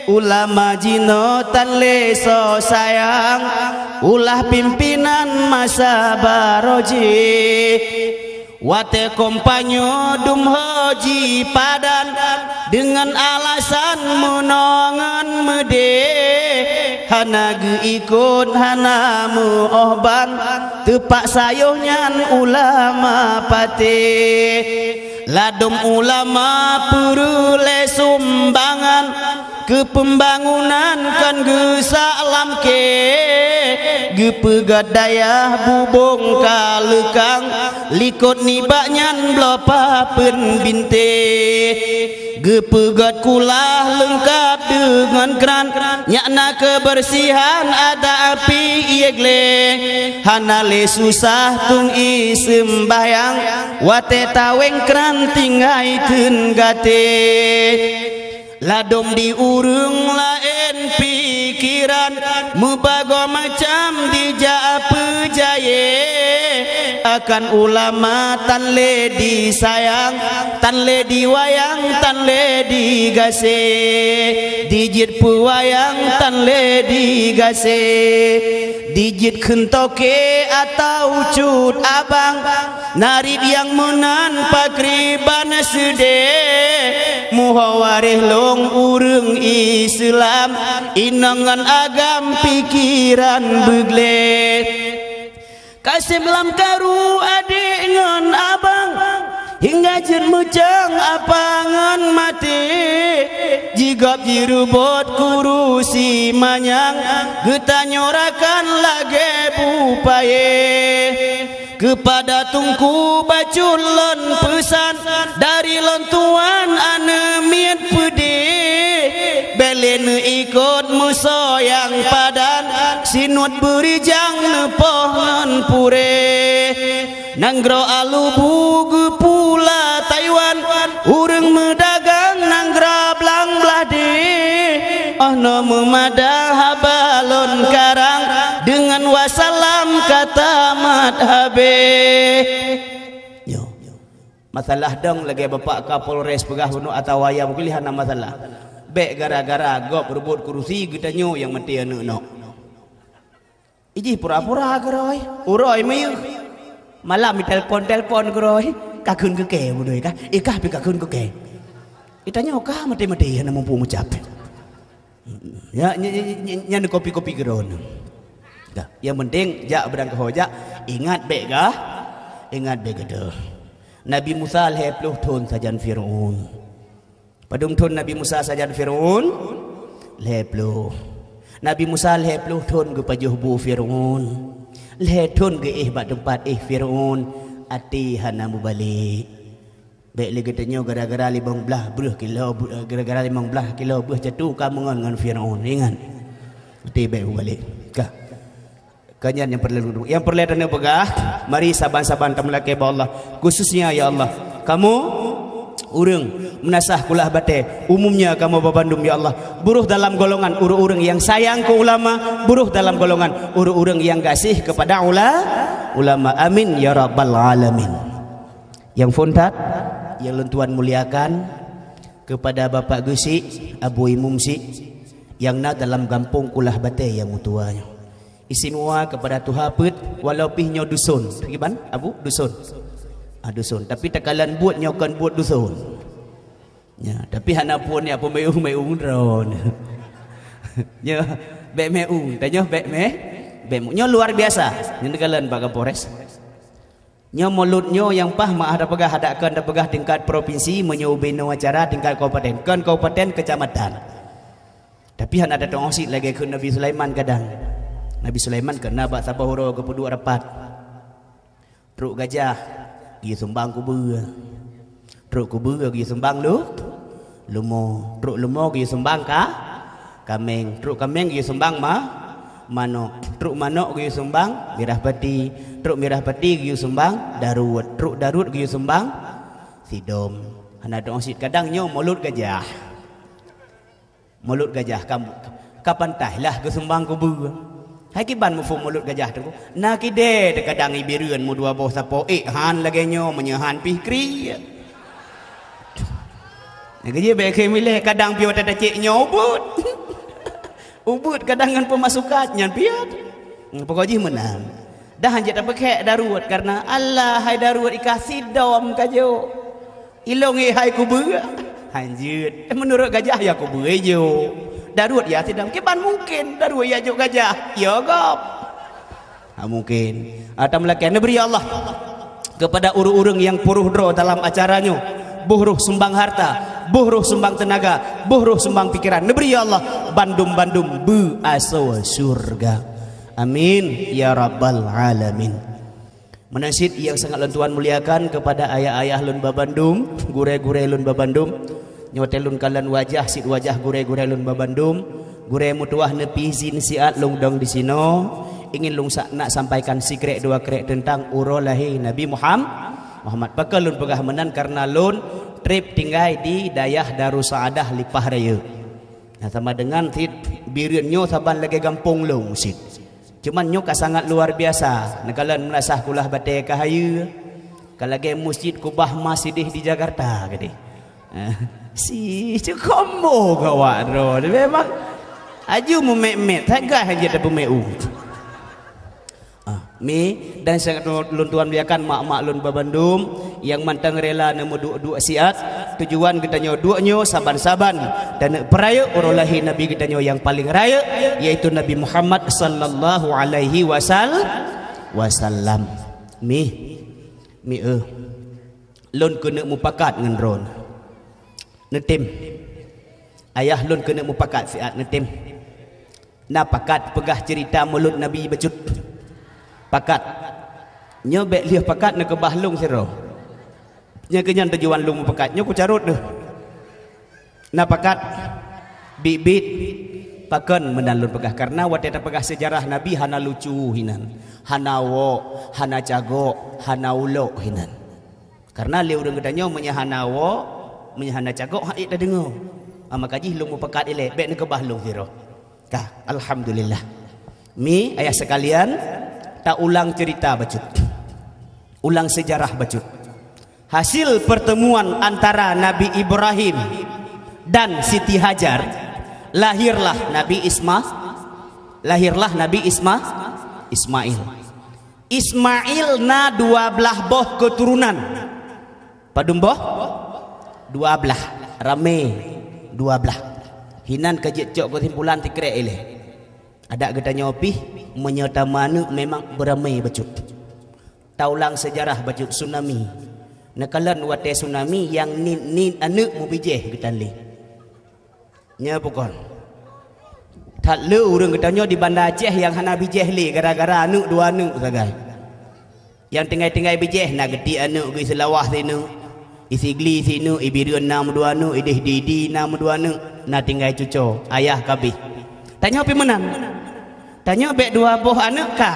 Ulama jinoe tan lé soe sayang, ulah pimpinan masa barô jih. Watée kompanyoe dum ho jipadan, deungon alasan meunoe ngon meudeh, hana geuikot, hana meuoh ban, teupaksa yoh nyan ulama patéh. Ladôm ulama peureulée sumbangan, Keu peumbangunan kon geusak lam kée, geupeugét dayah bubông ka leukang, likot nibak nyan bloe papeuen bintéh. Geupeugét kulah leungkab deungon kran, nyak na keubeursihan adak api ié gleh. Hana lé susah tueng ié seumbahyang, watée tawéng kran tinggai kheun gaté. Ladôm di ureuëng laén pikeran, meubagoe macam dijak peujayée. Akan ulama tan lé disayang, tan lé diwayang, tan lé digaséh. Dijeuet peuwayang tan lé digaséh, dijeuet kheun toke atawa cut abang. Narit nyang meunan pakriban seudeh, muho waréh lôn ureuëng Islam, inong ngon agam pikeran beugleh. Kaseb lam karu adék ngon abang, hingga jeuet meucang apa ngon maté. Jigob jireubot kurusi manyang, geutanyoe rakan lagée bupayée. Keupada Teungku bacut lôn peusan, dari lôn tuan aneuëk miet peudeh. Bék lé neuikot meusoe nyang padan, sinuet beurijang neupoh ngon puréh. Nanggroe Alubu geupula Taiwan, ureuëng meudagang nanggroe blang blah deh. Oh noe meumada haba lôn karang, deungon wassalam ka tamat habéh. Nyoe. Masalah dong lagée Bapak Kapolres peugah bunoe atawa ya mungkin hana masalah. Bék gara-gara gob reubot kurusi geutanyoe nyang maté aneuëk nyoe. Ijih pura-pura keurôi, uroe miyuh. Malam mitelpon-telpon keurôi, ka kheun keu kée beudoi kah? Eh, kah pih ka kheun keu kée. Geutanyoe ka maté-maté hana muphom ucab. Ya, nya, nya, nya, nya, nyan kopi-kopi keudroe. Dah, yang penting jak beudang keuho jak, ingat bék gah, ingat bék gadoh. Nabi Musa lhée ploh thon sajan Firaun. Padum thon Nabi Musa sajan Firaun? Lhée ploh. Nabi Musa lhée ploh thon geupajoh bu Firaun. Lhée thon geuéh bak teumpat éh Firaun, até hana mubalek. Bék lé geutanyoe gara-gara limong blaih breuh kilo, gara-gara limong blaih kilo breuh catu ka meungon ngon Firaun. Ingat. Até bék mubalek. Ka. Ka nyan nyang peureulée, nyang peureulée tanyoe peugah, mari saban-saban tameulakée bak Allah, khususnya ya Allah, kamoe ureuëng meunasah kulah batée, umumnya kamoe babandum ya Allah, buroh dalam golongan ureuëng-ureuëng nyang sayang keu ulama, buroh dalam golongan ureuëng-ureuëng nyang gaséh keupada ula-, ulama. Amin ya rabbal alamin. Nyang phon that, nyang lôn tuan muliakan, keupada Bapak Geuchik, Abu Imum Chik, nyang na dalam gampông Kulah Batée nyang meutuwa nyoe. Istimewa keupada tuha peuet, walau pih nyoe duson. Kiban, Abu? Duson. Ah, duson. Tapi takalon buet nyoe kon buet duson. Ya, tapi hana phon ya peumeung-meung droe. Nyoe, bék meung. Tanyoe bék mé-, bék mu-, nyoe luar biasa. Nyoe takalon bak Kapolres. Nyoe mulod nyoe nyang paih meu'ah tapeugah, adak kon tapeugah tingkat propinsi, meunyoe ubé nyoe acara tingkat kabupaten. Kon kabupaten, keucamatan. Tapi hana tateu'oh cit lagée kheun Nabi Sulaiman kadang. Nabi Sulaiman keu na bak saboh uroe geupeuduek rapat. Trok gajah, geuyue sumbang kubeue. Trok kubeue geuyue sumbang lu-, lumo. Trok lumo geuyue sumbang ka-, kaméng. Trok kaméng geuyue sumbang ma-, manok. Trok manok geuyue sumbang mirah pati. Trok mirah pati geuyue sumbang daruet. Trok daruet geuyue sumbang sidom. Hana teu'oh cit kadang nyoe mulod gajah. Mulod gajah ka, ka pantas lah geusumbang kubeue. Hai kiban muphom mulod gajah tu? Na kidée teukadang ié bireuen meudua boh sapo ék han lagée nyoe meunyoe han pih kriet. Nyang keujeuet bék kheun milék kadang piôh tatacék nyoe ubeuet. Ubeuet kadang ngon peumasukat nyan piat. Pokok jih meunan. Dah hanjeuet tapeukhek daruet karena Allah hai daruet ikah sidom ka jok. Ilong hai kubeue. Hanjeuet. Eh, meunurot gajah ya kubeue jok. Daruet ya sidom. Kiban mungkin daruet ya jok gajah. Ya gob. Ha, mungkin. Atau meulakée neubri Allah kepada ureuëng-ureuëng nyang puroh droe dalam acara nyoe. Boh roh sumbang harta. Boh roh sumbang teunaga, boh roh sumbang pikeran. Neubri, ya Allah, bandum-bandum beuasoe syurga. Amin ya rabbal alamin. Meunan cit nyang sangat lôn tuan muliakan keupada ayah-ayah lôn babandum, gurée-gurée lôn babandum. Nyoe watée lôn kalon wajah, cit wajah gurée-gurée lôn babandum. Gurée meutuwah neupie izin siat lôn dong disinoe. Ingin lôn sa-, nak sampaikan sikrék dua krék teuntang uroe lahé Nabi Muham-, Muhammad. Pakon lôn peugah meunan? Kareuna lôn trép tinggai di dayah Darussa'adah Lipah Rayeuk. Nah, sama deungon cit Bireuen nyoe saban lagée gampông lôn cit. Cuman nyoe ka sangat luar biasa. Neukalon meulasah kulah batée ka hayeue, ka lagée meuseujid kubah mas sideh di Jakarta keudeh. Si ceukombo gawat droe. Memang aju meumet-met, that gaih hana jeuet tapeumeu. Ah, mi dan sangat lôn tuan muliakan mak-mak lôn babandum nyang mantong rela neumeuduek-duek siat. Tujuan geutanyoe duek nyoe saban-saban taneuk peurayeuk uroe lahé Nabi geutanyoe nyang paleng rayeuk, yaitu Nabi Muhammad sallallahu alaihi wasal-, wasallam. Mi, mi eh, lôn keuneuk mupakat ngon droeneuh. Neutem. Ayah lôn keuneuk mupakat siat neutem. Na pakat peugah ceurita mulod Nabi bacut? Pakat. Nyoe bék lheueh pakat neukeubah lôn sidroe. Nyang keunyan tujuan lôn mupakat. Nyoe kucarot deuh. Na pakat? Biet-biet. Pakon meunan lôn peugah? Kareuna watée tapeugah seujarah Nabi hana lucu hinan, hana wok, hana cagok, hana ulok hinan. Kareuna lé ureuëng geutanyoe meunyoe hana wok, meunyoe hana cagok, hak ék tadeungoe. Ah, maka jih lôn mupakat ilée, bék neukeubah lôn sidroe. Ka, alhamdulillah. Mi, ayah sekalian, ta ulang cerita bacut. Ulang sejarah bacut. Hasil pertemuan antara Nabi Ibrahim dan Siti Hajar, lahirlah Nabi Isma-, lahirlah Nabi Isma-, Ismail. Ismail na dua blaih boh keuturonan. Padum boh? Dua blaih. Ramé dua blaih. Hinan ka jeuet cok keusimpulan sikrek ilée. Adak geutanyoe pih, meunyoe tameuaneuk memang beuramé bacut. Taulang seujarah bacut tsunami. Neukalon watée tsunami nyang niet-niet aneuk meubijéh geutanlé. Nyoe bukon. That le ureuëng geutanyoe di Banda Aceh nyang hana bijéh lé gara-gara aneuk dua aneuk sagai. Nyang tinggai-tinggai bijéh na geuti aneuk geuh Seulawah sineuk, i Sigli sineuk, i Bireuen na meudua aneuk, i Deh Didi na meudua aneuk, na tinggai cuco, ayah kabeh. Tanyoe pih meunan. Tanyoe bék dua boh aneuk ka.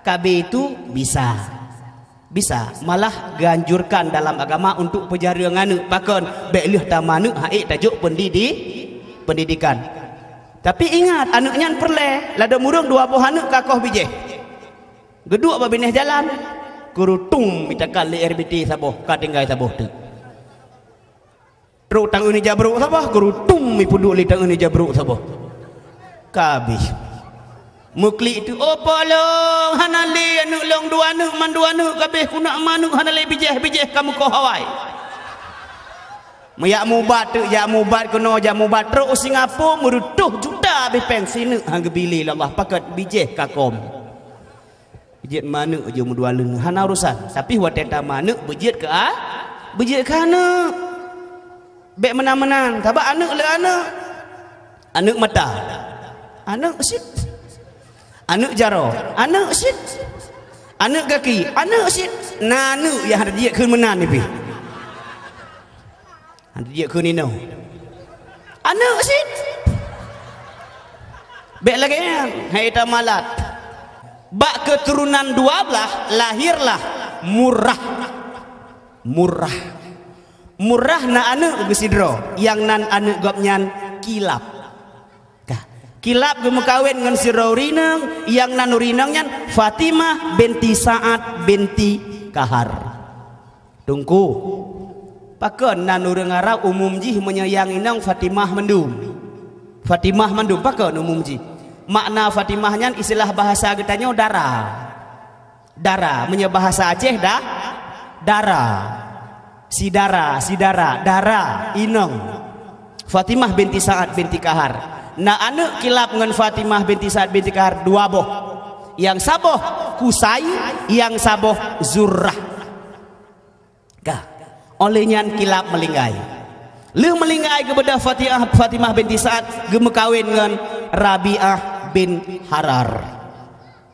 Kabeh itu bisa. Bisa, malah geuanjurkan dalam agama untuk peujareueng aneuk. Pakon? Bék lheueh tameuaneuk hak ék tajok pendidi-, pendidikan. Tapi ingat, aneuk nyan peureulée, ladom ureuëng dua boh aneuk ka koh bijéh. Geuduek bak binéh jalan, keurutung mitakan lé R B T saboh, ka tinggai saboh teuk. Trok tangeun ija brok saboh, keurutung mipeuduek lé tangeun ija brok saboh. Ka habéh. Meuklik teuk, "Oh, po lôn, hana lé aneuk lôn dua aneuk, mandua aneuk kabéh, kunak ma aneuk hana lé bijéh, bijéh ka meukoh awai." Meujak mubat teuk, jak mubat keunoe, jak mubat trok u Singapura, meureutoh juta habéh péng sineuk han geubi lé lé Allah, pakat bijéh ka kom. Bijéh ma aneuk jeuet meudua aneuk, hana urusan. Tapi watée tameuaneuk bijéh keu a-, bijéh keu aneuk. Bék meunan-meunan, sabab aneuk le aneuk. Aneuk mata. Aneuk cit. Aneuk jaroe. Aneuk cit. Aneuk gaki. Aneuk cit. Na aneuk nyang hana jeuet kheun meunan nibak. Hana jeuet kheun inoe. Aneuk cit. Bék lagée nyan, hai tamalat. Bak keuturonan dua blaih lahirlah Murrah. Murrah. Murrah na aneuk geuh sidroe, nyang nan aneuk gobnyan Kilab. Ka. Kilab geumeukawen ngon sidroe ureuëng inong, nyang nan ureuëng inong nyan Fatimah binti Sa'ad binti Kahar. Teungku, pakon nan ureuëng Arab umum jih meunyoe nyang inong Fatimah mandum? Fatimah mandum, pakon umum jih? Makna Fatimah nyan istilah bahasa geutanyoe dara. Dara, meunyoe bahasa Aceh dah, dara. Si dara, si dara, dara, inong. Fatimah binti Sa'ad binti Kahar. Na aneuk Kilab ngon Fatimah binti Sa'ad binti Kahar dua boh. Nyang saboh Kusai, nyang saboh Zurrah. Ka. Óh lheueh nyan Kilab meulinggai. Lheueh meuninggai geubeudôh Fatihah, Fatimah binti Sa'ad geumeukawen ngon Rabi'ah bin Harar.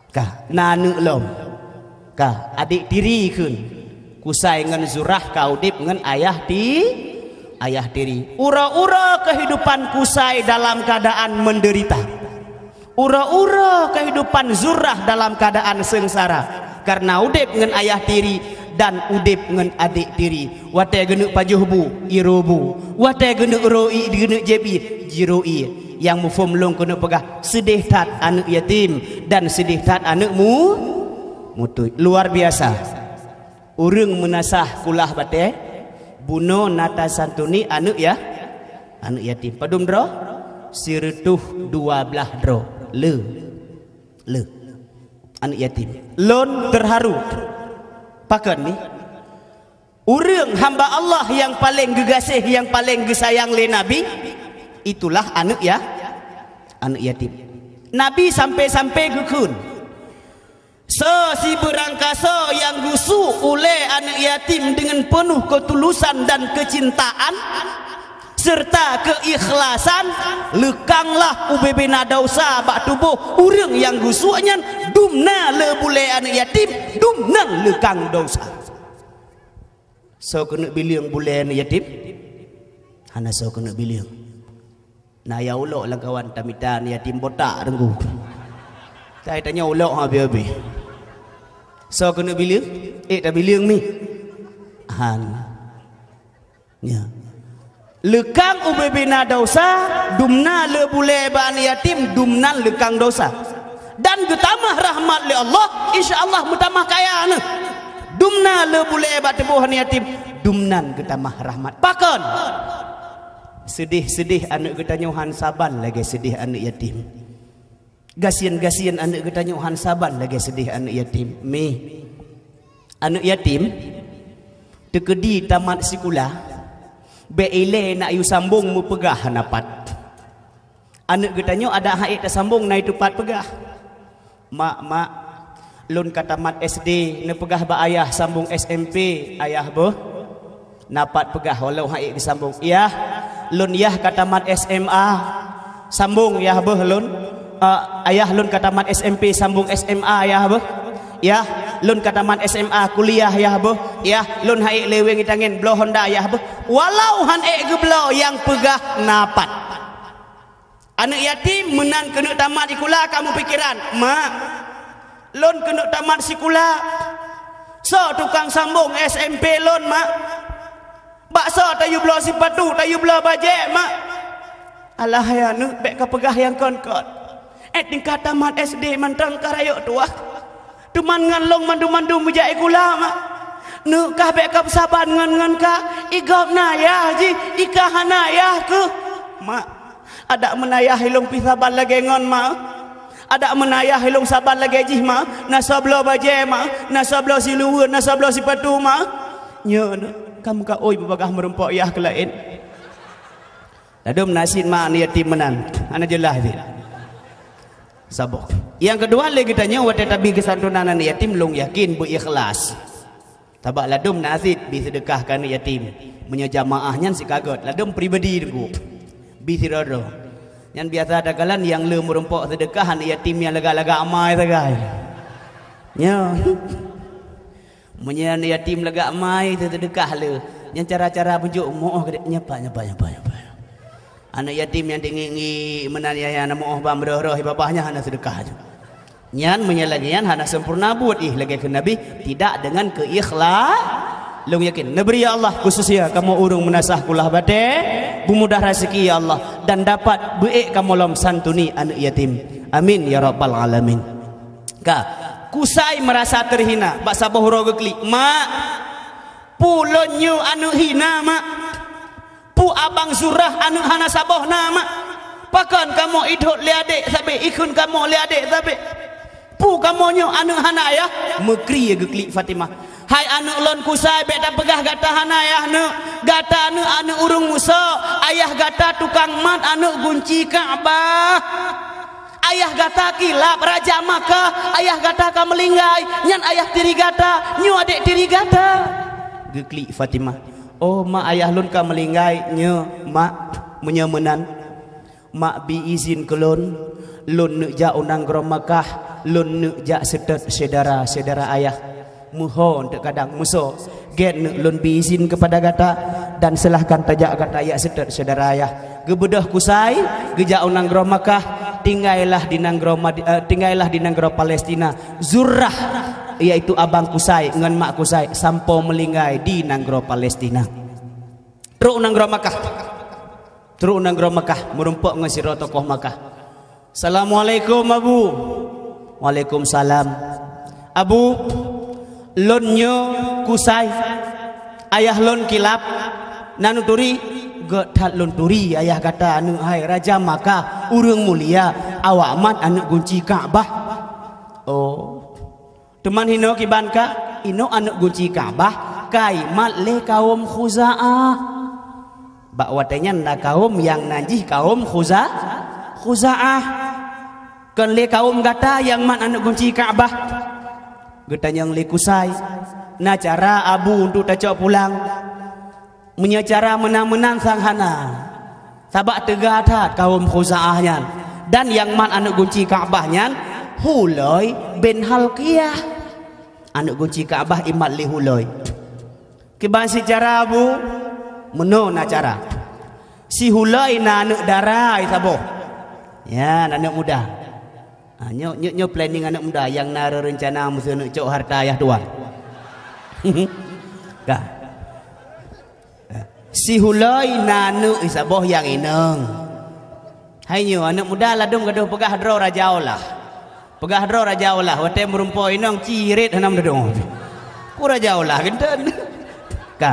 Ka, na aneuk lom. Ka, adék tiri kheun. Kusai ngon Zurrah ka udeb ngon ayah ti-, ayah tiri. Uroe-uroe keuhidupan Kusai dalam keuadaan meudeurita. Uroe-uroe keuhidupan Zurrah dalam keuadaan seungsara, kareuna udeb ngon ayah tiri dan udeb ngon adék tiri. Watée geuneuk pajoh bu, iroe bu. Watée geuneuk roe ié, geuneuk jieb ié, jiroe ié. Nyang muphom lôn keuneuk peugah, seudeh that aneuk yatim dan seudeh that aneuk mu-, mutuih. Luar biasa. Ureuëng meunasah kulah batée, bunoe na tasantuni aneuk ya-, aneuk yatim. Padum droe? Sireutôh dua blaih droe. Le. Le. Aneuk yatim. Lôn teuharu. Pakon ni? Ureuëng hamba Allah nyang paleng geugaséh, nyang paleng geusayang lé Nabi, itulah aneuk ya-, aneuk yatim. Nabi sampai-sampai geukheun, "Soe sibeurangkasoe nyang geusu ulée aneuk yatim deungon peunoh keutulusan dan keucintaan, serta keuikhlasan, leukanglah ubé-béna desya bak tuboh ureuëng nyang geusu nyan, dumna le bulée aneuk yatim, dumnan leukang desya." Soe keuneuk bileueng bulée aneuk yatim? Hana soe keuneuk bileueng. Na ya ulok lam kawan tamita aneuk yatim botak teungku. Tai tanyoe ulok ha habéh-habéh. Soe keuneuk bileueng? Eh, tabileueng mi. Han. Ya. Leukang ubé-béna desya, dumna le bulée bak aneuk yatim, dumnan leukang desya. Dan geutamah rahmat lé Allah, insya Allah meutamah kaya neuh. Dumna le bulée bak tuboh aneuk yatim, dumnan geutamah rahmat. Pakon? Seudeh-seudeh aneuk geutanyoe han saban lagée seudeh aneuk yatim. Gasien-gasien aneuk geutanyoe han saban lagée seudeh aneuk yatim. Mi. Aneuk yatim teukeudi tamat sikula, bék ilée nak yue sambong meupeugah hana pat. Aneuk geutanyoe adak han ék tasambong na iteupat peugah, "Mak, mak, lôn ka tamat S D, neupeugah bak ayah sambong S M P, ayah beuh." Na pat peugah walau han ék geusambong, "Yah, lôn yah ka tamat S M A, sambong yah beuh lôn. Eh, ayah lôn ka tamat S M P, sambong S M A yah beuh. Yah, lôn ka tamat S M A, kuliah yah beuh. Yah, lôn han ék leweng itangen, bloe honda yah beuh." Walau han ék geubloe, nyang peugah na pat. Aneuk yatim meunan keuneuk tamat sikula ka meupikeran, "Mak, lôn keuneuk tamat sikula. Soe tukang sambong S M P lôn, Mak? Bak soe tayue bloe sipatu, tayue bloe bajée, Mak?" Alah hai aneuk, bék kapeugah nyang kon-kon. Eh, tingkat tamat S D mantong ka rayeuk tuwah. Teuma ngon lôn mandum-mandum meujak sikula, Mak. Neuk kah bék kapeusaban ngon, ngon kah, i gob na yah jih, i kah hana yah keuh, Mak. Adak meunayah ilôn pih saban lagée ngon, Mak. Adak meunayah ilôn saban lagée jih, Mak. Na soe bloe bajée, Mak. Na soe bloe siluweue, na soe bloe sipatu, Mak. Nyoe, ka meukaôi beubagaih meurumpok yah keu laén. Ladôm nasib mak aneuk yatim meunan. Hana jeulaih jih. Saboh. Nyang keudua lé geutanyoe watée tabri keusantonan aneuk yatim, lôn yakin beu-ikhlas. Sabab ladôm na cit bi seudeukah keu aneuk yatim. Meunyoe jamaah nyan sikagot, ladôm pribadi teungku. Bi sidroe-droe. Nyan biasa takalon nyang le meurumpok seudeukah aneuk yatim nyang lagak-lagak amai sagai. Nyoe. Meunyoe aneuk yatim lagak amai seudeukah le. Nyan cara-cara beujok moh geude. Nyapa, nyapa, nyapa, nyapa. Aneuk yatim nyang teungiek-ngiek meunan nyang hana moh ban meurôh-rôh babah nyan hana seudeukah ju. Nyan meunyoe lagée nyan hana sempurna buet ih lagée kheun Nabi, tidak dengan keuikhla-, lôn yakin. Neubri ya Allah, khususnya kamoe ureuëng meunasah kulah batée, beumudah raseuki ya Allah, dan dapat beuék kamoe lom santuni aneuk yatim. Amin ya rabbal alamin. Ka, Kusai meurasa teuhina bak saboh uroe geuklik, "Mak, peue lôn nyoe aneuk hina, Mak?" Peue abang Zurah aneuk hana saboh na, Mak? Pakon kamoe idhôt lé adék sabé, ikheun kamoe lé adék sabé? Peue kamoe nyoe aneuk hana ayah? Meukri geuklik Fatimah. Hai aneuk lôn Kusai, bék tapeugah gata hana ayah neuk. Gata aneuk, aneuk ureuëng musoe. Ayah gata tukang mat aneuk gunci Ka'bah. Ayah gata kilab raja Makkah. Ayah gata ka meulinggai. Nyan ayah tiri gata. Nyoe adék tiri gata. Geuklik Fatimah. Oh, mak ayah lôn ka meulinggai, nyo, mak, meunyoe meunan, mak bi izin keu lôn, lôn neuk jak u nanggroe Makkah, lôn neuk jak seutôt syedara-syedara ayah. Meuho teuk kadang meuso, gét neuk lôn bi izin keupada gata, dan seulahkan tajak gata jak seutôt syedara ayah. Geubeudôh Kusai, geujak u nanggroe Makkah, tinggailah di nanggroe Madi-, eh, tinggailah di nanggroe Palestina. Zurrah, yaitu abang Kusai ngon mak Kusai, sampoe meulinggai di nanggroe Palestina. Trok u nanggroe Makkah. Trok u nanggroe Makkah, meurumpok ngon sidroe tokoh Makkah. "Assalamualaikum, Abu." "Waalaikumsalam." "Abu, lôn nyoe Kusai. Ayah lôn Kilab. Na neuturi?" "Gét that lôn turi ayah gata, aneuk hai raja Makkah, ureuëng mulia, awak mat aneuk gunci Ka'bah." "Oh. Teuma hinoe kiban ka?" "Inoe aneuk gunci Ka'bah ka imat lé kaum Khuza'ah." Bak watée nyan na kaum nyang nan jih kaum Khuza-, Khuza'ah. "Kon lé kaum gata nyang mat aneuk gunci Ka'bah?" Geutanyong lé Kusai. "Na cara, Abu, untuk tacok pulang?" "Meunyoe cara meunan-meunan sang hana. Sabab teuga that kaum Khuza'ah nyan. Dan nyang mat aneuk gunci Ka'bah nyan Huloi bin Halqiyah. Aneuk gunci Ka'bah imat lé Huloi." "Kiban si cara, Abu?" "Meunoe na cara. Si Huloi na aneuk dara saboh. Nyan aneuk muda." Ha, nyoe, nyoe, nyoe planning aneuk muda nyang na reurencana meuseuneuk cok harta ayah tuan. Ka. "Si Huloi na aneuk saboh nyang inong. Hai nyoe, aneuk muda ladôm gadôh peugah droe raja olah. Peugah droe raja olah, watée meurumpok inong cirit hana meududong. Ku raja olah geuntén." Ka.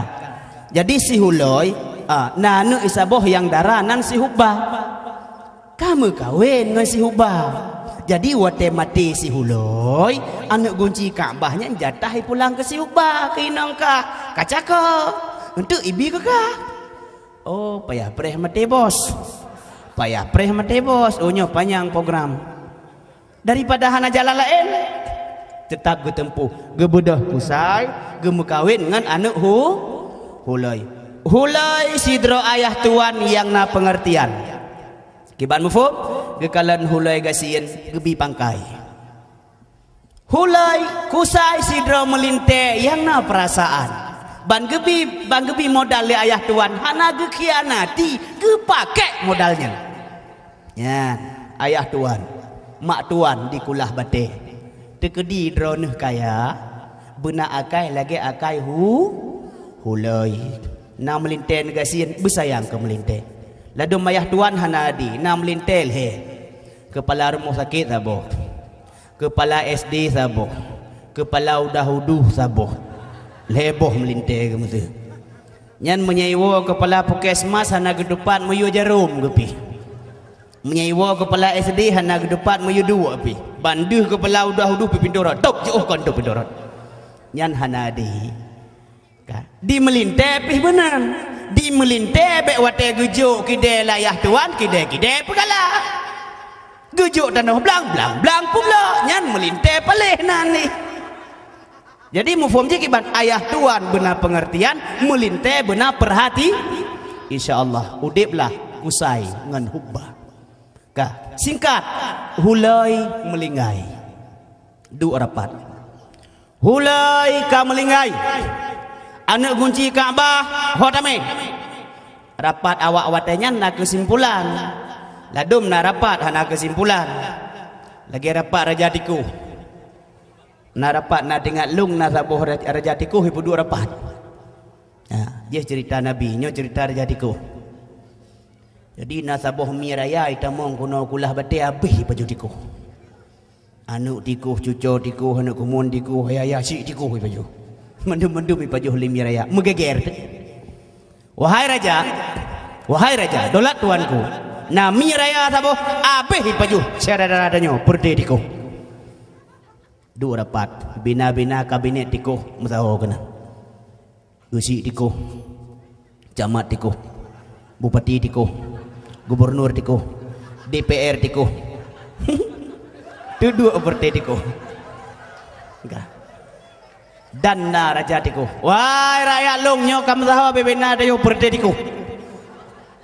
Jadi si Huloi, ah, na aneuk saboh nyang dara nan si Hubba. Ka meukawen ngon si Hubba. Jadi watée maté si Huloi, aneuk gunci Ka'bah nyan jatah ipulang keu si Hubba, keu inong kah. Ka cakok. Eunteuk ibi keu kah. Oh, payah preh maté bos. Payah preh maté bos. Oh, nyoe panyang program. Daripada hana jalan laén, teutap geuteumpuh. Geubeudôh Kusai, geumeukawen ngon aneuk Hu-, Huloi. Huloi sidroe ayah tuan nyang na peungeurtian. Kiban muphom, geukalon Huloi gasien geubi pangkai. Huloi, Kusai sidroe meulintée nyang na peurasaan. Ban geubi, ban geubi modal lé ayah tuan, hana geukhianati, geupakek modal nyan. Nyan, ayah tuan, mak tuan di Kulah Batée. Teukeudi droeneuh kaya, beuna akai lagée akai Hu-, Huloi. Na meulintée neugasien, beusayang keu meulintée. Ladôm ayah tuan hana adi, na meulintée lhée. Keupala rumoh sakét saboh. Keupala S D saboh. Keupala udah uduh saboh. Lhée boh meulintée geumeuseuh. Nyan meunyoe iwoe keupala puskesmas hana geutupat meuyue jarôm geupih. Meunyoe iwoe keupala S D hana geutupat meuyue duek pih. Ban deuh keupala udah uduh pih pintoe rot. Top jiôh kon top pintoe rot. Nyan hana adi. Ka. Di meulintée pih meunan. Di meulintée bék watée geujok kidée layah tuan, kidée-kidée peugalak. Geujok tanoh blang, blang, blang peuglok. Nyan meulintée paléh nan nih. Jadi muphom jih kiban ayah tuan beuna peungeurtian, meulintée beuna peurhati. Insya Allah, udeblah Kusai ngon Hubba. Ka, singkat, Huloi meulinggai. Duek rapat. Huloi ka meulinggai. Aneuk gunci Ka'bah ho tamé. Rapat awak watée nyan na keusimpulan. Ladôm na rapat hana keusimpulan. Lagée rapat raja tikoh. Na rapat na teuingat lôn na saboh raja, raja tikoh ipeuduek rapat. Ha, jih ceurita Nabi, nyoe ceurita raja tikoh. Jadi na saboh mie raya itamong keunoe Kulah Batée habéh ipajoh tikoh. Aneuk tikoh, cucoe tikoh, aneuk keumuen tikoh, yah-yah syiek tikoh ipajoh. Mandum-mandum ipajoh lé mie raya. Meugeger teuh. Wahai raja, wahai raja, dolat tuanku, na mie raya saboh habéh ipajoh syedara tanyoe peureute tikoh. Duek rapat, bina-bina kabinet tikoh meusaho keunan. Geuchik tikoh, camat tikoh, bupati tikoh, gubernur tikoh, D P R tikoh. Teuduek peureute tikoh. Ka. Dan na raja tikoh. Wahai rakyat lôn, nyoe ka meusaho bubena tayue peureute tikoh.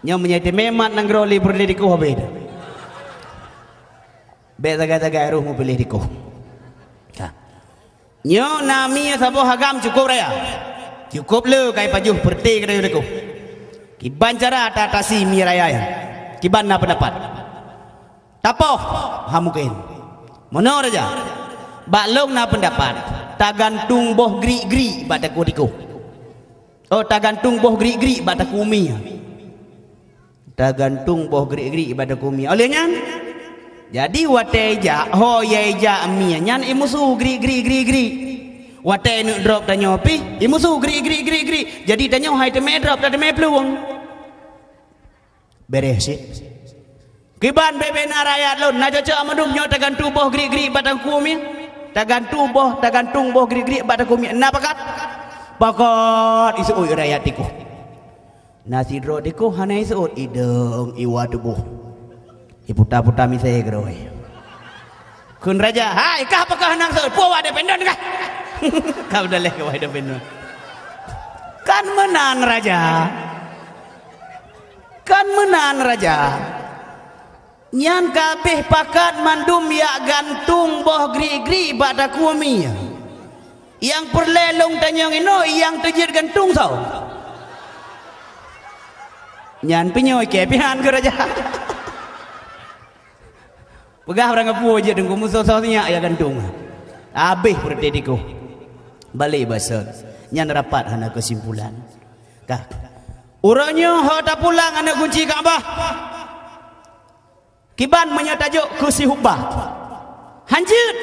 Nyoe meunyoe teumé mat nanggroe lé peureute tikoh habéh. Bék sagai-sagai roh meupiléh tikoh. Ka. Nyoe na mie saboh agam cukôp raya. Cukôp le kai pajoh peureute keudroe tikoh. Kiban cara ta-, tasi mie raya nyan? Kiban na peundapat? Tapoh, ha mungken. Meunoe raja, bak lôn na peundapat, tagantung boh grik-grik bak takue tikoh. Oh, tagantung boh grik-grik bak takue mie. Tagantung boh grik-grik bak takue mie. Óh lheueh nyan, jadi watée ijak, ho ya ijak mie nyan imusu grik-grik grik-grik. Watée neuk drop tanyoe pih, imusu grik-grik grik-grik. Jadi tanyoe hai teumé drop, tateumé plueng. Beres cit. Kiban bubena rakyat lôn, na cocok mandum nyoe tagantung boh grik-grik bak takue mie? Tagantung boh, tagantung boh grik-grik bak takue mie. Na pakat? Pakat, iseuôt rakyat tikoh. Na sidroe tikoh hana iseuôt, idong iwa tuboh. Iputa-puta misée keudroe. Kheun raja, "Hai, kah pakon hana seuôt? Peue wah dependon kah?" Ka udaleh keu wah dependon. Kan meunan raja. Kan meunan raja. Nyan ka abéh pakat mandum yak gantung boh grik-grik bak takue mie. Nyang peureulée lôn tanyong inoe, nyang teujeuet gantung soe? Nyan pih nyoe kée pihan keu raja. Peugah ureuëng apui jeuet deungon musoh-soh sinyak ya gantung. Abéh peureute tikoh. Balek basa. Nyan rapat hana keusimpulan. Ka. Uroe nyoe ho tapulang aneuëk gunci Ka'bah. Kiban meunyoe tajok keu si Hubba? Hanjeuet.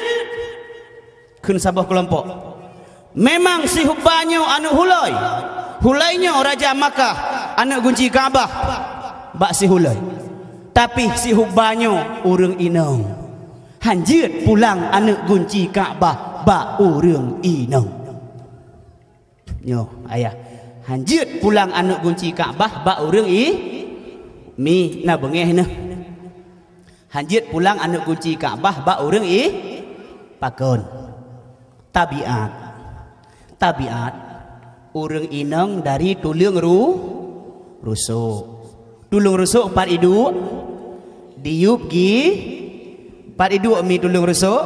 Kheun saboh keulompok. Memang si Hubba nyoe aneuëk Hulai. Hulai nyoe raja Makkah, aneuëk gunci Ka'bah bak si Hulai. Tapi si Hubba nyoe ureuëng inong. Hanjeuet pulang aneuëk gunci Ka'bah bak ureuëng inong. Nyoe, ayah. Hanjeuet pulang aneuëk gunci Ka'bah bak ureuëng i-, mi na beungéh neuh. Hanjeuet pulang aneuëk gunci Ka'bah bak ureuëng i-, pakon. Tabiat. Tabiat. Ureuëng inong dari tuleueng ru-, rusok. Tuleueng rusok pat iduek? Diyueb gi-, pat iduek mi tuleueng rusok?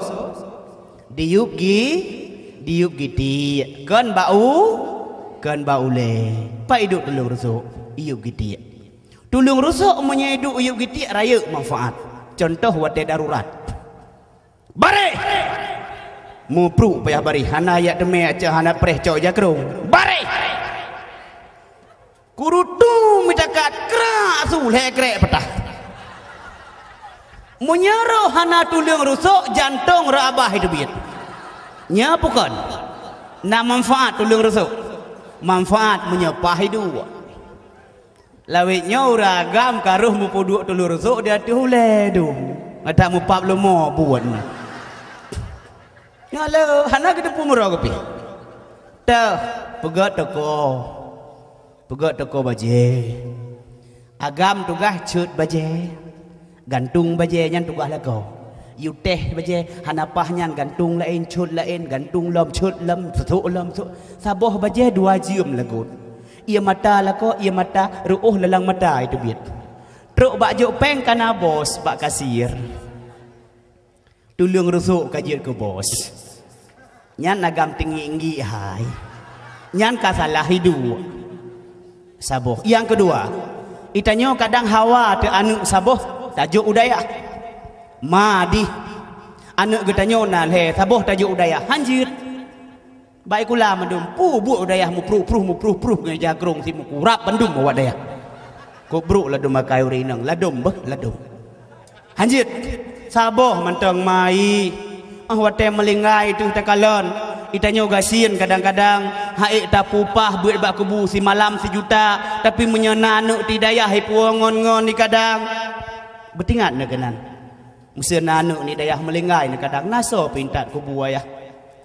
Diyueb gi-, diyueb gitiek. Kon bak u-, kon bak ulée. Pat iduek tuleueng rusok? Iyueb gitiek. Tuleueng rusok meunyoe iduek iyueb gitiek rayeuk manfaat. Contoh watée darurat. Bareh! Mupruk payah bareh, hana yak teumé aca hana preh cok jakrong. Bareh! Kurutu mitakat krak su lhée krek peutah. Meunyoe roh hana tuleueng rusok, jantong reuabah iteubiet. Nyoe peue kon? Na manfaat tuleueng rusok? Manfaat meunyoe pah iduek. Lawét nyoe ureuëng agam ka roh meupeuduek tuleueng rusok di ateueh ulée dum. Mata mupap leumo buet nyoe. Nyoe le hana geuteupeue meurok pih. Teuh, peugét toko. Peugét toko bajée. Agam tugaih cot bajée. Gantung bajée nyan tugaih lakoe. Yue teh bajée, hana paih nyan gantung laén, cot laén, gantung lom, cot lom, seusok lom, seusok. Saboh bajée dua jeuem lagot. Ié mata lakoe, ié mata, reuôh lalang mata iteubiet. Trok bak jok péng ka na bos bak kasier. Tuleueng rusok ka jeuet keu bos. Nyan agam teungiek-ngiek hai. Nyan ka salah iduek. Saboh. Nyang keudua, itanyoe kadang hawa teu aneuëk saboh tajok u dayah. Ma dih. Aneuëk geutanyoe na lhée saboh tajok u dayah. Hanjeuet. Bak sikula mandum, peue buet u dayah mupruh-pruh, mupruh-pruh ngon jakrong si meukurab bandum awak dayah. Kok brok ladom akai ureuëng inong, ladom beh, ladom. Hanjeuet, saboh mantong mai. Ah, watée meulinggai teuh takalon. Itanyoe gasien kadang-kadang, haék tapupah beuet bak kubu simalam sijuta, tapi meunyoe na aneuëk di dayah ipuwoe ngon-ngon di kadang. Beutingat na keunan. Meuseu na aneuëk di dayah meulinggai na kadang, na soe peuintat kubu ayah.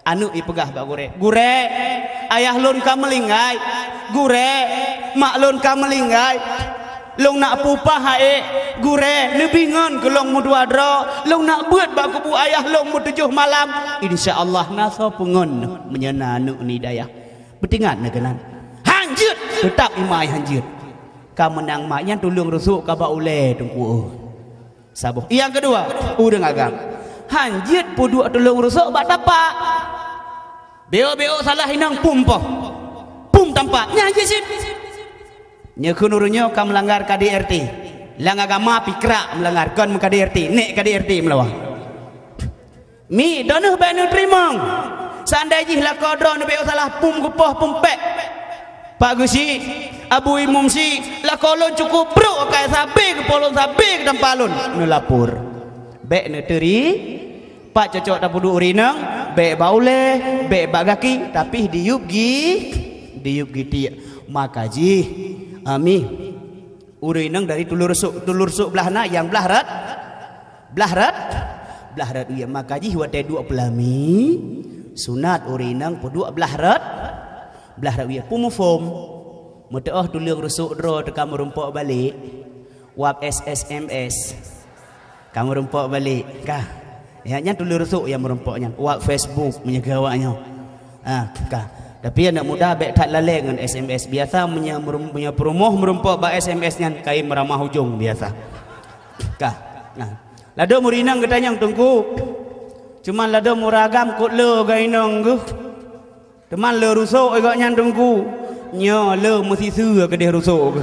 Aneuëk ipeugah bak gurée, "Gurée, ayah lôn ka meulinggai. Gurée, mak lôn ka meulinggai." Lôn nak pupah aék gurée, neubingon keu lôn meudua droe, lôn nak beuet bak kubu ayah lôn meutujoh malam. Insya Allah na soe peungon meunyoe na aneuk nidayah. Beutingat na keunan. Hanjeuet, teutap imai hanjeuet. Ka meunang mak nyan tuleueng rusok ka bak ulée teungku. Saboh. Nyang keudua, ureuëng agam. Hanjeuet peuduek tuleueng rusok bak tapak. Beok-beok salah inong pum poh. Pum tampak. Nyan jih cit. Nyoe kheun ureuëng nyoe ka meulanggar K D R T. Lam agama pikrak meulanggar kon meuK D R T, nek K D R T meulawan. Mi, droeneuh bék neuteurimong. Seandai jih lakoe droeneuh bék salah pum geupoh pum pék. Pak Geuchik, Abu Imum Chik, lakoe lôn cukup brok akai sabe geupoh lôn sabe geutampa lôn. Neulapor. Bék neuteuri, Pat cocok tapeuduek ureuëng inong, bék bak ulée, bék bak gaki, tapi diyueb gi, diyueb gitiek. Maka jih, ami, ureuëng inong dari tuleueng rusok, tuleueng rusok blah na, nyang blah rot, blah rot, blah rot, iya. Maka jih watée duek peulami, sunat ureuëng inong peuduek blah rot, blah rot, iya. Peue muphom? Meuteuoh tuleueng rusok droe teuka meurumpok balek, wab S S M S. Ka meurumpok balek, ka. Ya, nyan tuleueng rusok nyang meurumpok nyan. Wab Facebook meunyoe keu awak nyoe. Ah, ka. Tapi aneuk muda bék that lalée ngon S M S. Biasa meunyoe meurum-, meunyoe peurumoh meurumpok bak S M S nyan, kayém meuramah ujong biasa. Ka. Nah. Ladôm ureuëng inong geutanyong teungku. Cuman ladôm ureuëng agam kot le geuinong geuh. Teuma le rusok gobnyan teungku. Nyoe le meusiseue keudeh rusok.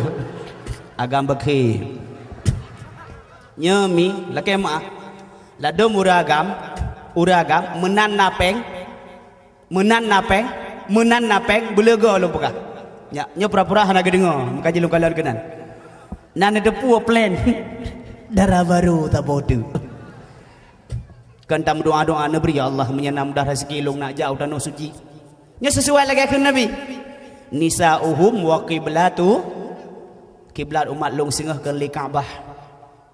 Agam beukhe. Nyoe mi, lakée meuáh. Ladôm ureuëng agam, ureuëng agam meunan na péng, meunan na péng, meunan na péng, beuleugoe lôn peugah. Nyak, nyoe pura-pura hana geudeungoe, meukaji lôn kalon keunan. Na neuteupeue plan. Dara barô saboh teuk. Kan tameudoa-doa neubri, "Ya Allah, meunyoe na mudah raseuki lôn nak jak u Tanoh Suci." Nyoe sisuai lagée kheun Nabi, "Nisa'uhum wa qiblatu, kiblat umat lôn singoh kon lé Ka'bah."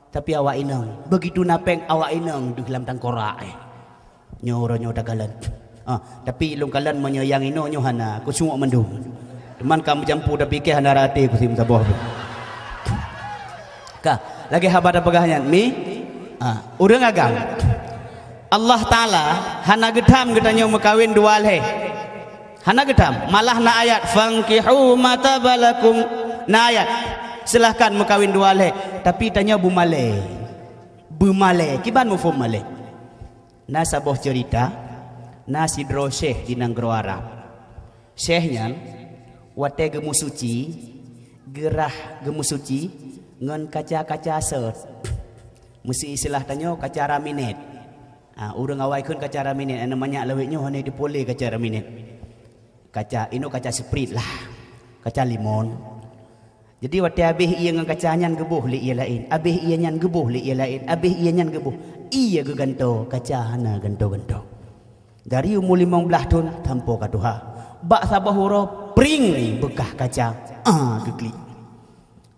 Tapi awak inong, beugitu na péng awak inong deuh lam tangkorak, eh. Nyoe uroe nyoe takalon. Ah, tapi lôn kalon meunyoe nyang inoe nyoe hana, kusuok mandum. Teuma ka meujampu tapi keu hana rate kusim saboh pih. Ka, lagée haba tapeugah nyan, mi? Ah, ureuëng agam. Allah Taala hana geutham geutanyoe meukawen dua lhée. Hana geutham, malah na ayat, "Fankihu ma taba lakum." Na ayat, "Silahkan meukawen dua lhée." Tapi tanyoe beumalée. Beumalée, kiban muphom malée. Na saboh ceurita, na sidroe syekh di nanggroe Arab. Syekh nyan watée geumeusuci, geurhah geumeusuci ngon kaca-kaca sot. Meusi istilah tanyoe kaca raminet. Ah, ureuëng awai kheun kaca raminet, aneuk manyak lawét nyoe hana jipole kaca raminet. Kaca, inoe kaca sprit lah. Kaca limon. Jadi watée habéh ié ngon kaca nyan geuboh lé ié laén, habéh ié nyan geuboh lé ié laén, habéh ié nyan geuboh. Ié geugantoe, kaca hana gantoe-gantoe. Dari umu limong blaih thon sampoe ka tuha. Bak saboh uroe pring beukah kaca. Ah, geuklik.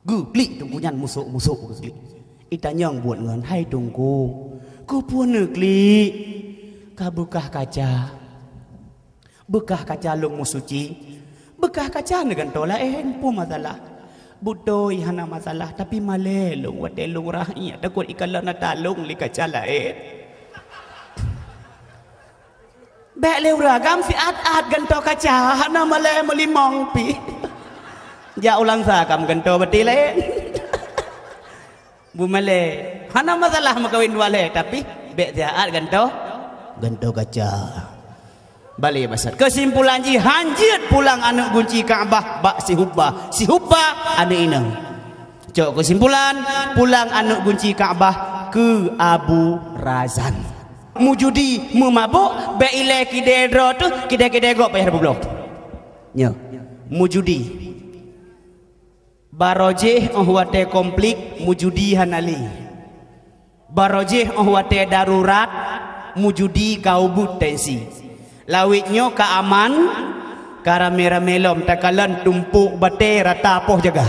Geuklik teungku nyan musok-musok geuklik. Itanyong buet ngon, "Hai teungku, keupeue neuklik?" "Ka beukah kaca." "Beukah kaca lôn meusuci?" "Beukah kaca neugantoe laén, peue masalah?" "Beutôi hana masalah, tapi malée lôn watée lôn rhah ié, takot ikalon ata lôn lé kaca laén." Bék lé ureuëng agam siat-at gantoe kaca, hana malée meulimong pih. Jak u Langsa ka meugantoe batée laén. Beumalée. Hana masalah meukawen dua lhée, tapi bék siat gantoe, gantoe kaca. Balée basat. Keusimpulan jih, hanjeuet pulang aneuk gunci Ka'bah bak si Hubba. Si Hubba aneuk inong. Cok keusimpulan, pulang aneuk gunci Ka'bah keu Abu Razan. Meujudi, meumabök, bék ilée kidée droe teuh, kidée-kidée gob payah tapubloe. Nyoe, meujudi. Barô jih óh watée konflik, meujudi hana lé. Barô jih óh watée darurat, meujudi ka ubit tensi. Lawét nyoe ka aman, ka ramé-ramé lom takalon tumpôk batée rata poh jaga.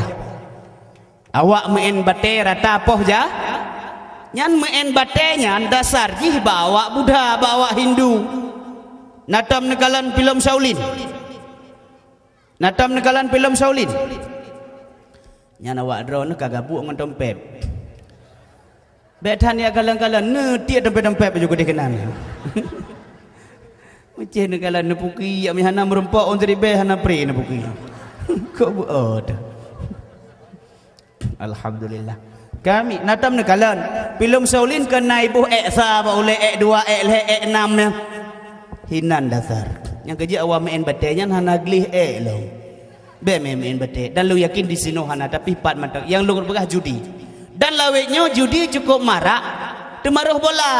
Awak meu'en batée rata poh ja-, nyan meu'en batée nyan dasar jih bak awak Buddha, bak awak Hindu. Na tom neukalon filem Shaolin? Na tom neukalon filem Shaolin? Nyan awak droeneuh ka gabuek ngon tompet. Bék that jak kalon-kalon, neutiek tompet-tompet baju keudeh keunan. Meucéh neukalon neupuki, jak meuhana meurumpok ôn siribée hana pri neupuki. Kok bu-, oh, dah. Alhamdulillah. Kami, na tom neukalon. Pilom Saulin keu na iboh ék sa bak ulée, ék dua, ék lhée, ék nam nyan. Hinan dasar. Nyang keujeuet awak meu'en batée nyan hana gleh ék lom. Bék meu'en-meu'en batée. Dan lôn yakin disinoe hana, tapi pat mantong. Nyang lôn peugah judi. Dan lawét nyoe judi cukup marak. Teumaroh bola.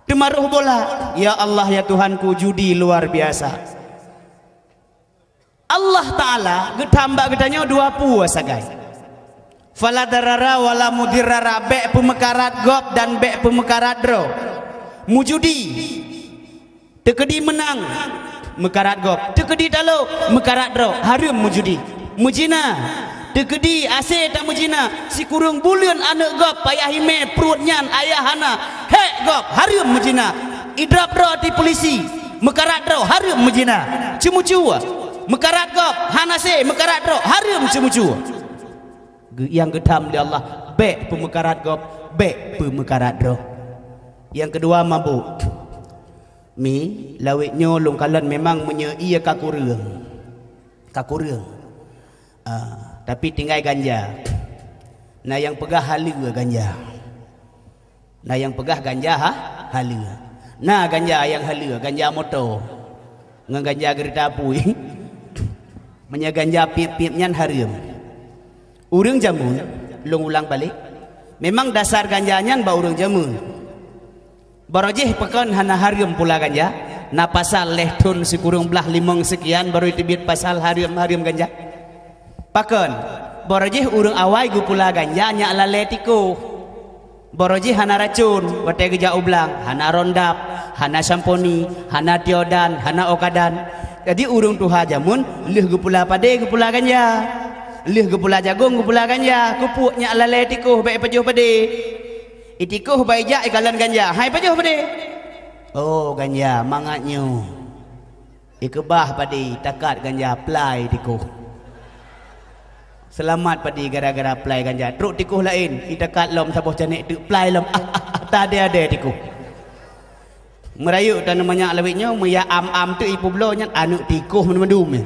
Teumaroh bola. Ya Allah, ya Tuhanku, judi luar biasa. Allah Ta'ala geutham bak geutanyoe dua peue sagai. Fala darara wala mudirara, bék peumeukarat gob dan bék peumeukarat droe. Meujudi, teukeudi meunang, meukarat gob. Teukeudi talo, meukarat droe. Hareuem meujudi. Meuzina, teukeudi asée tameuzina. Sikureueng buleuen aneuëk gob payah imé pruet nyan ayah hana. Hék gob, hareuem meuzina. Idrop droe di pulisi, meukarat droe, hareuem meuzina. Ceumeucue, meukarat gob, hana asée, meukarat droe, hareuem ceumeucue. Geu-, nyang geutham lé Allah, bék peumeukarat gob, bék peumeukarat droe. Nyang keudua, mabök. Mi, lawét nyoe lôn kalon memang meunyoe ie ka kureueng. Ka kureueng. Ah, tapi tinggai ganja. Na nyang peugah haleue ganja. Na nyang peugah ganja ha-, haleue. Na ganja nyang haleue, ganja moto. Ngon ganja geurita apui. Meunyoe ganja piep-piep nyan hareuem. Ureuëng jameun, lôn ulang balek, memang dasar ganja nyan bak ureuëng jameun. Barô jih pakon hana hareuem pula ganja? Na pasal lhée thon sikureueng blaih limong seukian barô teubiet pasal hareuem-hareuem ganja. Pakon? Barô jih ureuëng awai geupula ganja nyak lalée tikoh. Barô jih hana racon, watée geujak u blang, hana rondap, hana samponi, hana tiodan, hana okadan. Jadi ureuëng tuha jameun lheueh geupula padé geupula ganja. Lheueh geupula jagong geupula ganja, keupeue nyak lalée tikoh bék pajoh padé. Itikoh bak ijak ikalon ganja, hai pajoh padé. Oh, ganja mangat nyoe. Ikeubah padé, takat ganja plai tikoh. Seulamat padé gara-gara plai ganja. Trok tikoh laén, itakat lom saboh canek teuk plai lom. Ah, ah, ah, tadée-adée tikoh. Meurayeuk taneuk manyak lawét nyoe, meuya am-am teuk ipeubloe nyan aneuëk tikoh mandum-mandum nyan.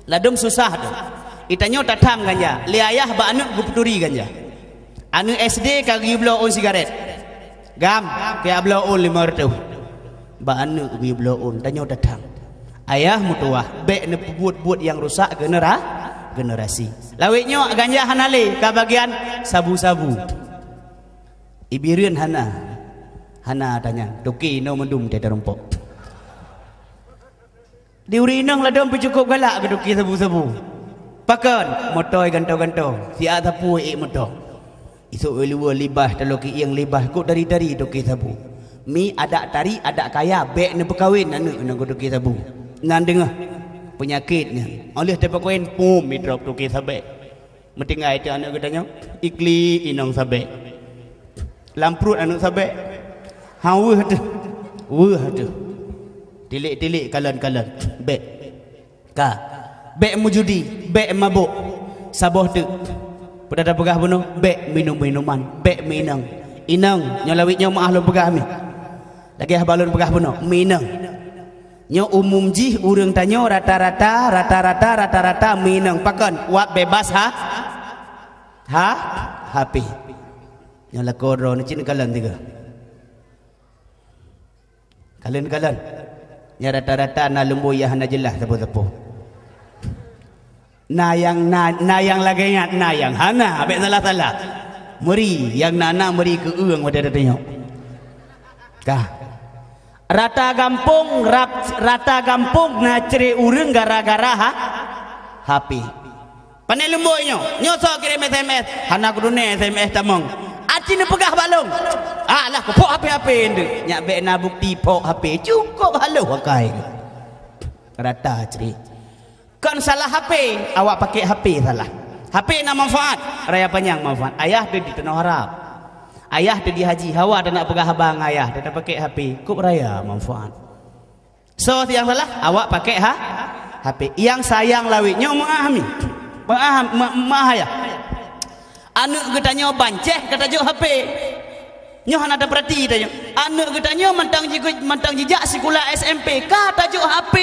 Ladom susah teuh. Itanyoe tatham ganja, lé ayah bak aneuëk geupeuturi ganja. Aneuëk S D ka geubloe ôn sigaret. Gam, keu bloe ôn limong reutôh. Bak aneuëk geubloe ôn, tanyoe tatham. Ayah meutuwah, bék neupeubuet buet nyang rusak genera-, generasi. Lawét nyoe ganja hana lé, ka bagian sabu-sabu. Ibireuen hana. Hana tanyan, toke inoe mandum teuh tarumpok. Di ureuëng inong ladom pih cukup galak keu toke sabu-sabu. Pakon? Moto gantoe-gantoe, siat sapu ék moto. Isok luwa libah, taloe kieng libah, kok tari-tari toke sabu. Mi adat tari, adat kaya, bék neupeukawen aneuëk ngon toke sabu. Nan deungoe peunyakét nyan. Óh lheueh teupeukawen, pum, idrop toke sabé. Meutinggai teuh aneuëk geutanyoe, iklik inong sabé. Lam pruet aneuëk sabé. Ha weueh teuh. Weueh teuh. Tilik-tilik kalon-kalon. Bék. Ka. Bék meujudi, bék mabök. Saboh teuk. Peue tapeugah bunoe, bék minum minuman, bék meuinong. Inong, nyoe lawét nyoe meuah lôn peugah mi. Lagée haba lôn peugah bunoe, meuinong. Nyoe umum jih ureuëng tanyoe rata-rata, rata-rata, rata-rata meuinong. Pakon? Wab bebas ha? Ha? H P. Nyoe lakoe droeneuh cit neukalon tiga. Kalon-kalon. Nyan rata-rata na lumbôi nyang hana jeulaih sapeue-sapeue. Na nyang na, na nyang lagée nyan, na nyang hana, bék salah-salah. Meuri, nyang na-na meuri keu ureuëng watée teutunyok. Ka. Rata gampông, rap-, rata gampông na cré ureuëng gara-gara ha, H P. Pane lumbôi nyoe, nyoe soe kirém S M S, hana keuduné S M S tamong. Aci neupeugah bak lôn. Ah, lah kuphok H P-H P nteuk. Nyak bék na bukti phok H P, cukup haloh akai. Rata cré. Kon salah H P, awak pakai H P salah. H P na manfaat, raya panyang manfaat. Ayah teuh di tanoh Arab. Ayah teuh di haji, hawa teuh nak peugah haba ngon ayah, teuh tapakai H P, kok raya manfaat. Soe nyang salah? Awak pakai ha? H P. Nyang sayang lawét nyoe meuah mi. Maah, ma-, maah ya. Aneuk geutanyoe bancéh ka tajok H P. Nyoe hana tapeurati tanyoe. Aneuk geutanyoe mantong jiku-, mantong jijak sikula S M P ka tajok H P.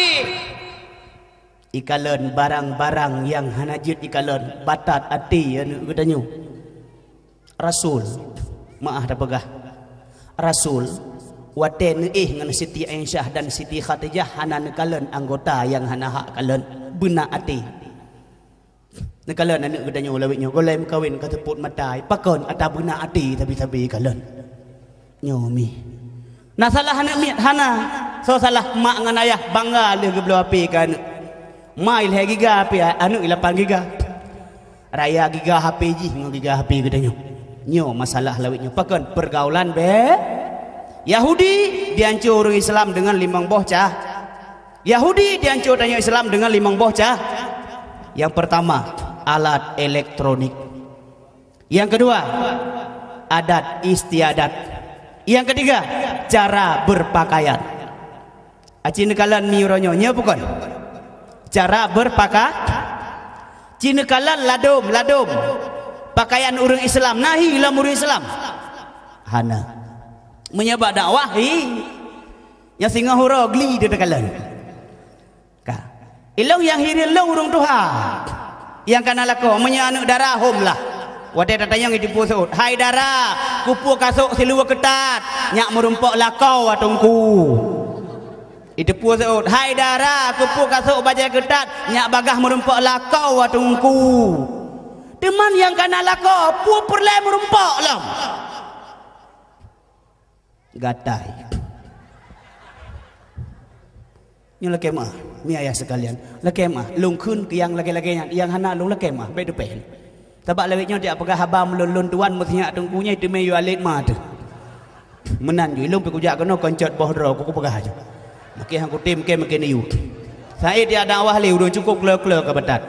Ikalon barang-barang nyang hana jeuet ikalon, batat até aneuk geutanyoe. Rasul, maah tapeugah, Rasul, watée neuéh ngon Siti Aisyah dan Siti Khadijah hana neukalon anggota nyang hana hak kalon, beuna até. Neukalon aneuk geutanyoe lawét nyoe, goh lom kawen ka seupôt mata, pakon ata beuna até sabe-sabe kalon. Nyoe mi. Na salah aneuk miet? Hana. Soe salah? Mak ngon ayah bangga lheueh geubloe H P keu aneuk. Ma ilhée giga H P, aneuk lapan giga. Raya giga H P jih ngon giga H P geutanyoe. Nyoe masalah lawét nyoe. Pakon? Pergaulan be-, Yahudi dianco ureuëng Islam deungon limong boh cah. Yahudi dianco tanyoe Islam deungon limong boh cah. Yang pertama, alat elektronik. Yang kedua, adat istiadat. Yang ketiga, cara berpakaian. Aci neukalon mi uroe nyoe, nyoe bukon? Cara berpaka-, ci neukalon ladom, ladom. Pakaian ureuëng Islam, na hi lom ureuëng Islam? Hana. Meunyoe bak dakwah, hi. Nyang singoh uroe gli teukalon. Ka. Ilong nyang hireuen lôn ureuëng tuha. Nyang kana lakoe, meunyoe aneuk dara hom lah. Watée tatanyong iteupeue seuôt, "Hai dara, keupeue kasôk siluweue keutat, nyak meurumpok lakoe, Teungku?" Iteupeue seuôt, "Hai dara, keupeue kasôk bajée keutat, nyak bagaih meurumpok lakoe, Teungku?" Teuma nyang kana lakoe, peue peureulée meurumpok lom? Gatai. Nyoe lakée meuah, mi ayah sekalian. Lakée meuah, lôn kheun keu nyang lagée-lagée nyan, nyang hana lôn lakée meuah, bék teupéh. Sabab lawét nyoe tiep peugah haba meulôn-lôn tuan meusiyak teungku nyan teumé yue alét ma teuh. Meunan ju, ilong pih kujak keunoe kon cot boh droe, kupeugah ju. Makai hang kutem ke makai neuyue. Saét ya dakwah lé, ulôn cukôp kleu-kleu ka batat.